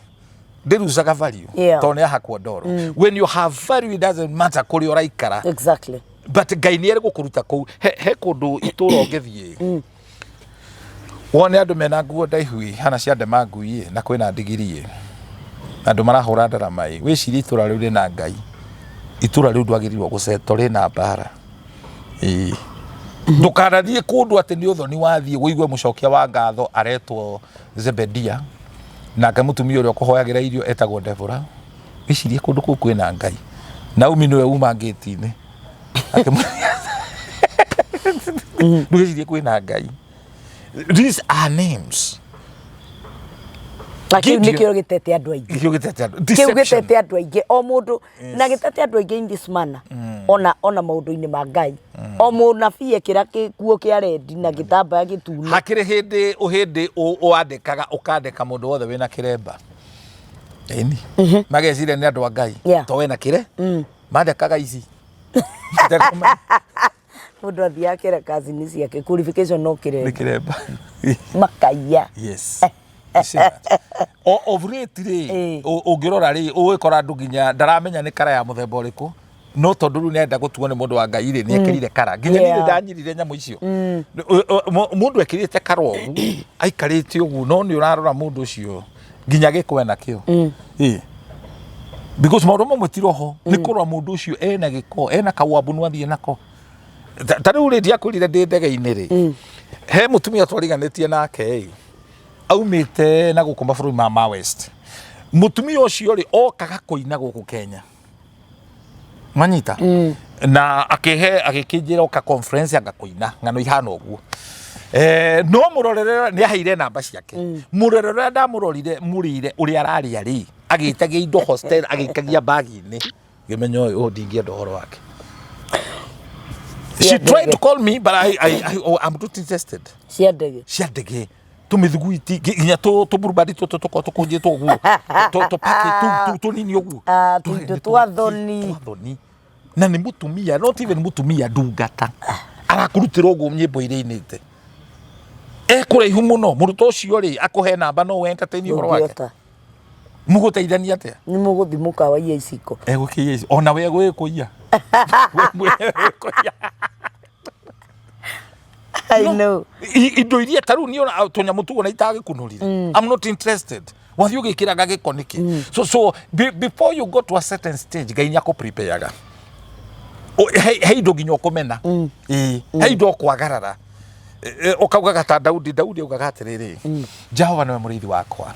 ndĩrucaga value tondũ nĩ yahakwo ndoro. When you have value, it doesn't matter kũrĩa ũraikara. But Ngai nĩ arĩ gũkũruta kũu. He kũndũ itũra ũngĩthiĩ wone andũ mena nguo ndaihu hana cia ndema ngui ĩ, na kwĩna ndigiri ĩ, andũ marahũra ndarama ĩ, wĩcirie itũra rĩu rĩna Ngai, itũra rĩu ndwagĩrĩirwo gũceto rĩna mbara. Ĩĩ, ndũkanathiĩ kũndũ atĩ nĩ ũthoni wathiĩ wũigue mũcokia wa ngatho aretwo Zebedia, nake mũtumia ũrĩa ũkũhoyagĩra irio etagwo Deborah. Wĩcirie kũndũ kũu kwĩna Ngai. Naomi nĩwe uma ngĩti-inĩ. Ndũgecirie kwĩna Ngai. These are names. Na kĩu Gideon. nĩkĩo gĩtete andũ aingĩ. Nĩkĩo gĩtete andũ. Kĩu Deception. gĩtete andũ aingĩ, o mũndũ na gĩtete andũ aingĩ in this manner, ona maũndũ-inĩ ma Ngai, o mũnabii ekĩra gĩkuo kĩa rendi na gĩtambaya gĩtune. Hakĩrĩ hĩndĩ hĩndĩ wandĩkaga ũkandĩka mũndũ wothe wĩna kĩremba, ĩni mageciria nĩ andũ a Ngai to wena kĩre mandĩkaga ici. Mũndũ athiaga kĩra kazi-inĩ ciake, qualification no nĩ kĩremba. Kĩremba. Makaiya. Yes. You see that? Of late rĩ, ũngĩrora rĩ, ũgĩkora andũ nginya ndaramenya nĩ kara ya mũthemba ũrĩkũ, no tondũ rĩu nĩarenda gũtuo nĩ mũndũ wa Ngai rĩ, nĩ ekĩrire kara nginya niĩ ndanyirire nyamũ icio. Mũndũ ekĩrĩte kara ũguo aikarĩte ũguo, no nĩ ũrarora mũndũ ũcio nginya gĩko ena kĩo. Ĩ. Because maũndũ mamwe ti roho, nĩ kũrora mũndũ ũcio ena gĩko, ena kawambu, no athiĩ nako. Ta rĩu rĩ, ndiakwĩrire ndĩ ndege-inĩ rĩ, he mũtumia twariganĩtie nake ĩ, aumĩte na gũkũ mabũrũri ma west. Mũtumia ũcio rĩ, okaga kũina gũkũ Kenya, manyita na akĩhe agĩkĩnjĩra oka conference anga kũina ng'ano ihana ũguo. No mũrorere nĩ aheire namba ciake. Mũrorere ũrĩa ndamũrorire mũrĩre ũrĩa ararĩa rĩ, agĩtagia indo hostel, agĩikagia bagi-inĩ, ngĩmenya ũyũ ũyũ ndingĩenda ũhoro wake. She tried to call me, but oh, I'm not interested. Cia ndege. Cia ndege, tũmĩthuguiti nginya tũburubandi tũtũ tũkoragwo tũkũnjĩtwo ũguo, tũpaki tũnini ũguo. Ah, tũindo twa thoni. Twa thoni, na nĩ mũtumia, not even mũtumia, ndungata arakũrutĩra ũguo nyĩmbo iria inĩte ekũraihu mũno. Mũrutwo ũcio rĩ, akũhe namba no entertain ũhoro wake? Ndũngĩhota. Mũgũteithania atĩa? Nĩ mũgũthiĩ mũkawa iria iciko. Egũkĩiya ici ona we egũgĩkũiya. We mwene egũkũiya. I know. Indo iria ta rĩu niĩ ona tũnyamũ tuo na itagĩkunũrire, I'm not interested. Wathiĩ ũgĩkĩraga gĩko nĩkĩ? So before you go to a certain stage, Ngai nĩ akũprepareaga. He indo nginya ũkũmena. Ĩĩ, he indo ũkwagarara. Ũkaugaga ta Daudi. Daudi augaga atĩrĩrĩ, "Jehova nĩwe mũrĩithi wakwa,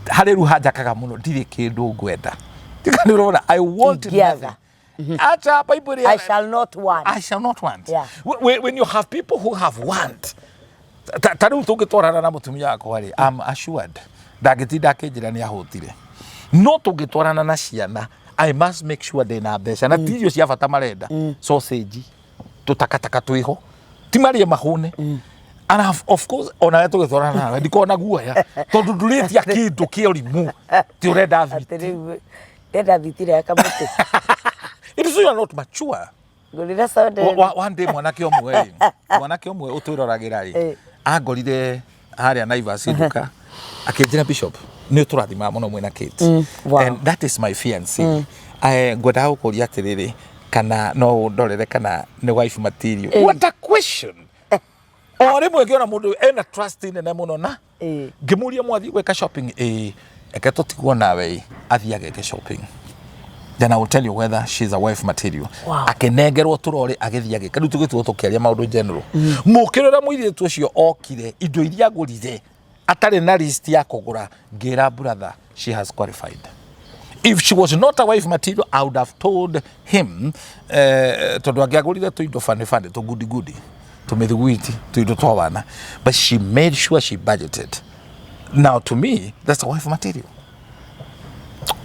harĩ rĩu hanjakaga mũno, ndirĩ kĩndũ ngwenda." Tiga nĩ ũrona, I want Ingĩaga. nothing. Acha Bible. I shall not want. I shall not want. Yeah. When you have people who have want, ta rĩu tũngĩtwarana na mũtumia wakwa rĩ, I'm assured ndangĩtinda akĩnjĩra nĩ ahũtire. No tũngĩtwarana na ciana, I must make sure ndĩna mbeca na ti irio cia bata marenda, sausage, tũtakataka twĩho, ti marĩe mahũne. And of course onawe tũgĩtwarana nawe ndikoragwo na guoya tondũ ndũrĩtia kĩndũ kĩa ũrimũ ti ũrenda Atĩ thwiti. rĩu ndenda thitira ya kamũtĩ. It is you are not mature. Ngũrĩra soda. One day mwanake ũmwe rĩ, mwanake ũmwe ũtwĩroragĩra rĩ, angorire harĩa Naivas nduka, akĩnjĩra, "Bishop, nĩ ũtũrathimaga mũno mwĩna Kate." And that is my fiancé. Ngwendaga gũkũria atĩrĩrĩ, kana no ũndorere kana nĩ wife material? What a question! O rĩmwe ngĩona mũndũ ena trust nene mũno na ngĩmũria, "Mwathiĩ gwĩka shopping?" "Ĩĩ." "Eke tũtigwo nawe ĩ, athiĩ ageke shopping." Then I will tell you whether she's a wife material. Wow. Akĩnengerwo tũrorĩ agĩthiĩ agĩka. Rĩu tũgĩtuo tũkĩaria maũndũ general. Mũkĩrora mũirĩtu ũcio okire indo iria agũrire atarĩ na list ya kũgũra, ngĩra brother, she has qualified. If she was not a wife material, I would have told him, tondũ angĩagũrire tũindo bani bani, tũgudi gudi, tũmĩthiguiti, tũindo twa wana. But she made sure she budgeted. Now to me, that's a wife material.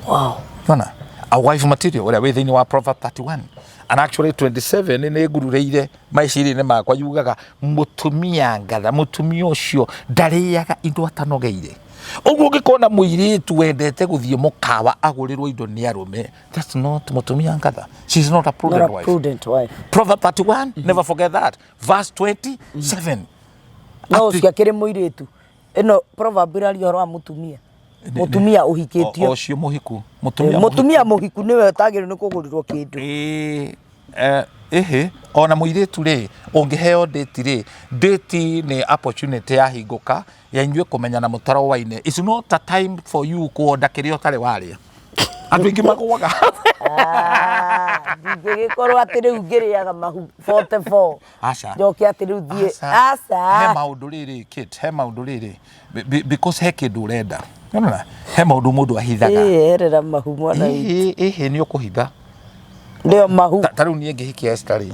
Wow. Nona, a wife material ũrĩa wĩ thĩinĩ wa Proverb 31 and actually 27 nĩ ngururĩire meciria-inĩ makwa yugaga mũtumia ngatha, mũtumia ũcio ndarĩaga indo atanogeire. Ũguo ũngĩkona mũirĩtu wendete gũthiĩ mũkawa agũrĩrwo indo nĩ arũme, that's not mũtumia ngatha. She's not a prudent Not a wife. prudent wife. Proverb 31, never forget that. Verse 27. No Atĩ- ũcio akĩrĩ mũirĩtu. Ĩno proverb ĩraria ũhoro wa mũtumia. Mũtumia ũhikĩtio. O ũcio mũhiku. Mũtumia Mũtumia mũhiku nĩwe ũtagĩrĩirwo nĩ kũgũrĩrwo kĩndũ. Ĩĩ, ĩhĩ ona mũirĩtu rĩ ũngĩheo date rĩ, date nĩ opportunity yahingũka ya inyuĩ kũmenyana mũtarowaine. It's not a time for you kuonda kĩrĩa ũtarĩ warĩa. Andũ aingĩ magũaga. Ah, ndingĩgĩkorwo atĩ rĩu ngĩrĩaga mahu 44. Aca. Njoke atĩ rĩu thiĩ. Aca. He Aca. maũndũ rĩrĩ Kate, he maũndũ rĩrĩ because he kĩndũ ũrenda. Nĩwona? He maũndũ mũndũ ahithaga. Ĩĩ, herera mahu mwana witũ. Ĩhĩ, ĩhĩ nĩ ũkũhitha. Nĩo mahu. Ta rĩu niĩ ngĩhikia Esther rĩ,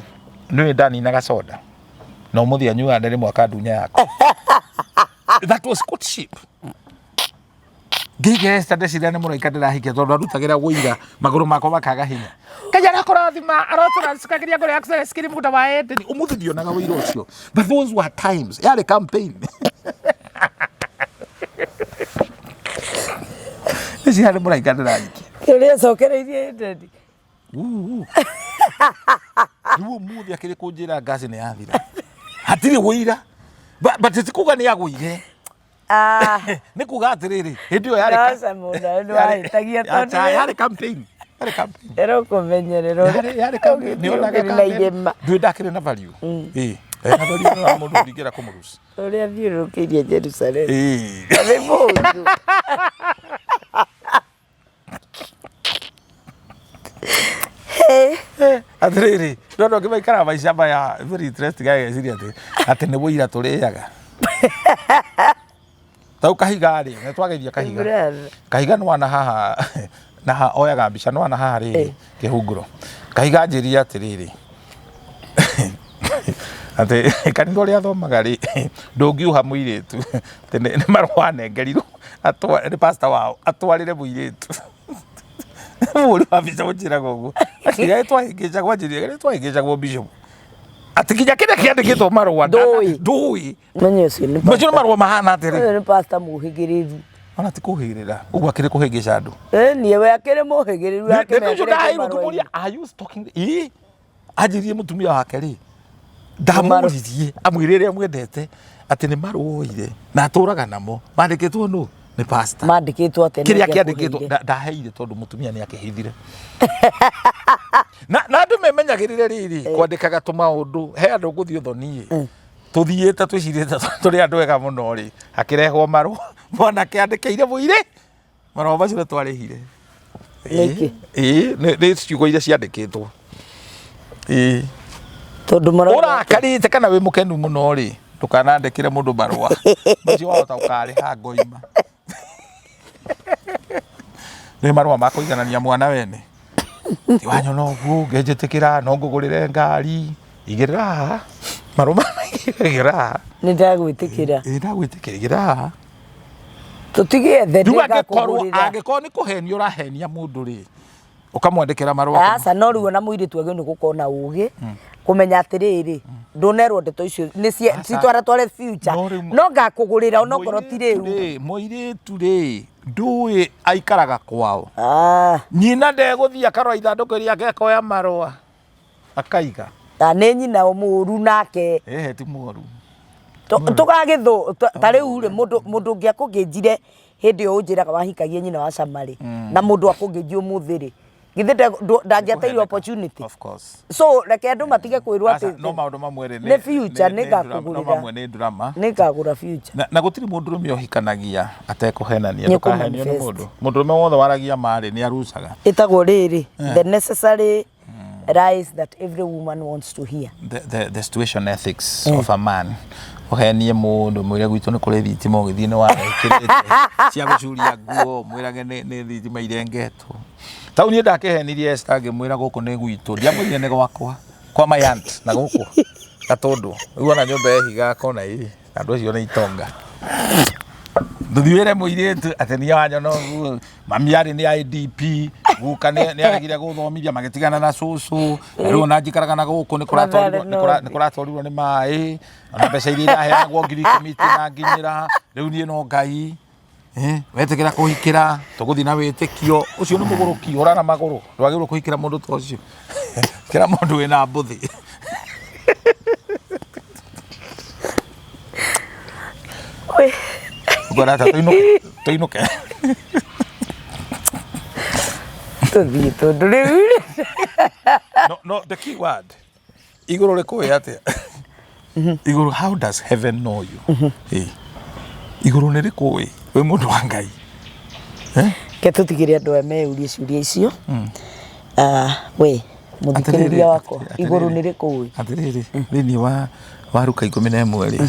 nĩũĩ ndaninaga soda na ũmũthĩ anyuaga ndĩrĩ mwaka ndunya yakwa. That was courtship. Ngĩhikia Esther ndeciria nĩ mũraika ndĩrahikia tondũ arutagĩra wũira magũrũ makwa makaga hinya. Ngai arakũrathima arotũracukagĩria ngoro yaku cikĩrĩ mũgũnda wa Edeni. Ũmũthĩ ndionaga wũira ũcio. But those were times. Yarĩ campaign. Ndeciria nĩ mũraika ndĩrahikia. Kĩrĩa acokereirie Edeni. Rĩu ũmũthĩ akĩrĩ kũnjĩra ngaci nĩ yathira. Hatirĩ wũira. But ti kuga nĩ agũire. Ah, Nĩ kuga atĩrĩrĩ, hĩndĩ ĩyo yarĩ ka- Aca mũno, nĩ wahĩtagia tondũ Aca, yarĩ campaign. Yarĩ campaign. ĩrokũmenyerera Yarĩ yarĩ campaign. Nĩ onaga ũkĩrĩ na campaign. irĩma Ndũĩ ndakĩrĩ na value. Ĩĩ. Ndarĩ na value nĩ wa mũndũ ũringĩra kũmũruci. ũrĩa thiũrũrũkĩirie Jerusalem. Ĩĩ. Nĩ mũndũ. Atĩrĩrĩ, no andũ angĩ maikaraga maica maya very interesting ageciria atĩ atĩ nĩ wũira tũrĩaga. Tau kahiga rĩ, nĩ twageithia kahiga. Brother. Kahiga nĩ wana haha na ha oyaga mbica nĩ wana haha rĩrĩ kĩhunguro. Kahiga anjĩrire atĩrĩrĩ atĩ kanitha ũrĩa athomaga rĩ ndũngiuha mũirĩtu atĩ nĩ marũa anengerirwo nĩ pastor wao atwarĩre mũirĩtu. Mũhũri wa mbica ũnjĩraga ũguo. Atĩ twahĩngĩcagwo anjĩrire twahĩngĩcagwo bishop. Atĩ nginya kĩrĩa kĩandĩkĩtwo marũa Ndũĩ. ndũĩ. Menye ũcio nĩ Macio nĩ marũa mahana atĩrĩ. Ũyũ nĩ pastor mũhĩgĩrĩru. Ona ti kũhĩgĩrĩra ũguo akĩrĩ kũhĩngĩca andũ. Ĩĩ niĩ we akĩrĩ mũhĩgĩrĩru Nĩ ũcio ndaheirwo ngĩmũria are you stalking ĩĩ anjĩrire mũtumia wake rĩ ndamũririe amwĩre ũrĩa amwendete atĩ nĩ marũa oire na atũraga namo mandĩkĩtwo nũ nĩ pastor Mandĩkĩtwo atĩa? kĩrĩa kĩandĩkĩtwo ndaheire tondũ mũtumia nĩ akĩhithire na andũ memenyagĩrĩre rĩrĩ kwandĩkaga tũmaũndũ he andũ ngũthiĩ ũthoni tũthiĩte twĩcirĩte tũrĩ andũ ega mũno rĩ akĩrehwo marũa mwanake andĩkĩire mũirĩ marũa macio nĩ twarĩhire. Nĩkĩ? Ĩĩ nĩ ciugo iria ciandĩkĩtwo. Ĩĩ. Tondũ marauga Ũrakarĩte kana wĩ mũkenu mũno rĩ ndũkanandĩkĩre mũndũ marũa macio wahota ũkarĩha ngoima. Nĩ marũa ma kũiganania mwana wene. Ti wanyona ũguo ũngĩnjĩtĩkĩra no ngũgũrĩre ngari igĩrĩra haha marũa ma igĩrĩra haha. Nĩ ndagwĩtĩkĩra. Ĩĩ ndagwĩtĩkĩra igĩrĩra haha. Tũtigĩethe Rĩu angĩkorwo nĩngakũgũrĩra. angĩkorwo nĩ kũhenia ũrahenia mũndũ rĩ ũkamwandĩkĩra marũa Aca no rĩu ona mũirĩtu agĩrĩirwo nĩ gũkorwo na ũgĩ kũmenya atĩrĩrĩ ndũnerwo ndeto icio nĩ Aca. citwaratware future No rĩu- no ngakũgũrĩra onokorwo ti rĩu. Mũirĩtu rĩ, mũirĩtu rĩ ndũĩ aikaraga kwao. Ah, Nyina ndegũthiĩ akarora ithandũkũ rĩake akoya marũa akaiga. ta nĩ nyina mũru nake. Ehe ti mũru. Tũgagĩthũ ta rĩu rĩ mũndũ mũndũ ũngĩ akũngĩnjire hĩndĩ ĩyo ũnjĩraga wahikagia nyina wa cama rĩ na mũndũ akũngĩnjia ũmũthĩ rĩ Githĩ ndangĩateire opportunity? Of course. So reke andũ matige kwĩrwo Aca, atĩ no maũndũ mamwe rĩ nĩ future, nĩ no ngakũgũrĩra. mamwe nĩ drama. Nĩ ngagũra future. Na gũtirĩ mũndũrũme ũhikanagia atekũhenania. Nĩ Ndũkahenio nĩ kũ-manifest. mũndũ. Mũndũrũme wothe waragia marĩ nĩ arucaga. Ĩtagwo rĩrĩ, the necessary lies that every woman wants to hear. The situation ethics of a man. Ũhenie mũndũ mwĩre gwitũ nĩ kũrĩ thitima ũgĩthiĩ nĩ warekĩrĩte cia gũcuria nguo mwĩrage nĩ thitima irengetwo. Tau niĩ ndakĩhenirie Esther ngĩmwĩra gũkũ nĩ gwitũ, ndiamwĩrire nĩ gwakwa, kwa my aunt na gũkũ Gatũndũ. Rĩu ona nyũmba yehiga kona ĩ, andũ acio nĩ itonga. Ndũthiĩ wĩre mũirĩtu atĩ niĩ wanyona ũguo, mami arĩ nĩ IDP, guka nĩ aregire gũthomithia magĩtigana na cũcũ, na rĩu ona njikaraga na gũkũ nĩ kũratwarirwo nĩ maĩ, ona mbeca iria iraheanagwo 10,000 itinanginyĩra, rĩu niĩ no Ngai. Eh, wetĩkĩra kũhikĩra tũgũthiĩ na wĩtĩkio ũcio nĩ mũgũrũki ũra na magũrũ ndwagĩrĩirwo kũhikĩra mũndũ ta ũcio kĩra mũndũ wĩna mbũthĩ. Ũkuona atĩa tũinũke tũinũke? Tũthiĩ tondũ rĩu No, the key word igũrũ rĩkũĩ atĩa? Igũrũ, how does heaven know you? Eh, igũrũ nĩ rĩkũĩ wĩ mũndũ wa Ngai? Ke tũtigĩre andũ aya meyũrie ciũria icio. Ah, we mũthikĩrĩria wakwa, igũrũ nĩ rĩkũĩ? Atĩrĩrĩ, thĩinĩ wa Luka 11 rĩ,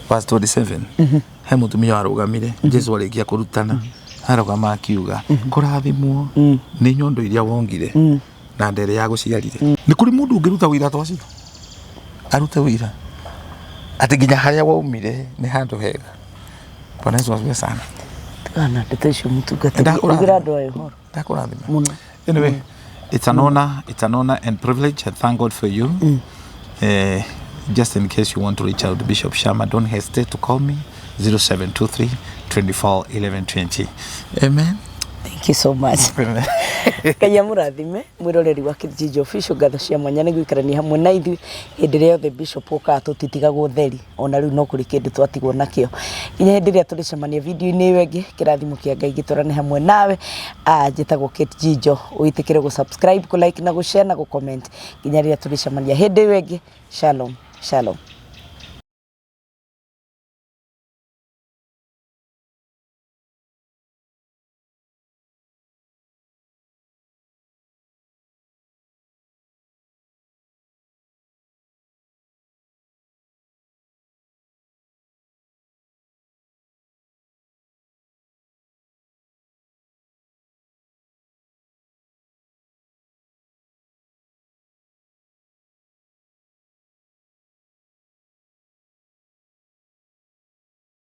verse 27, he mũtumia warũgamire Jesu arĩkia kũrutana, arũgama akiuga, kũrathimwo nĩ nyondo iria wongire na nda ĩrĩa yagũciarire. Nĩ kũrĩ mũndũ ũngĩruta ũira ta ũcio? Arute ũira atĩ nginya harĩa waumire nĩ handũ hega. Bwana Yesu asifiwe sana. Tigana ndeto icio mũtungatĩri. Ndakũrathima. Ugĩra andũ aya ũhoro. Ndakũrathima. Mũno. Anyway, it's an honor, it's an honor and privilege. I thank God for you. Just in case you want to reach out to Bishop Shama, don't hesitate to call me 0723 24 11 20. Amen. Thank you so much. Ngai amũrathime mwĩroreri wa Kijiji Official, ngatho cia mwanya nĩ gũikarania hamwe na ithuĩ hĩndĩ ĩrĩa yothe Bishop okaga tũtitigagwo theri, ona rĩu no kũrĩ kĩndũ twatigwo nakĩo. Nginya hĩndĩ ĩrĩa tũrĩcemania video-inĩ ĩyo ĩngĩ, kĩrathimo kĩa Ngai gĩtũrane hamwe nawe. Ah, njĩtagwo Kate Jijo, wĩtĩkĩre gũ subscribe, kũ like na gũ share na gũ comment. Nginya rĩrĩa tũrĩcemania hĩndĩ ĩyo ĩngĩ, shalom shalom.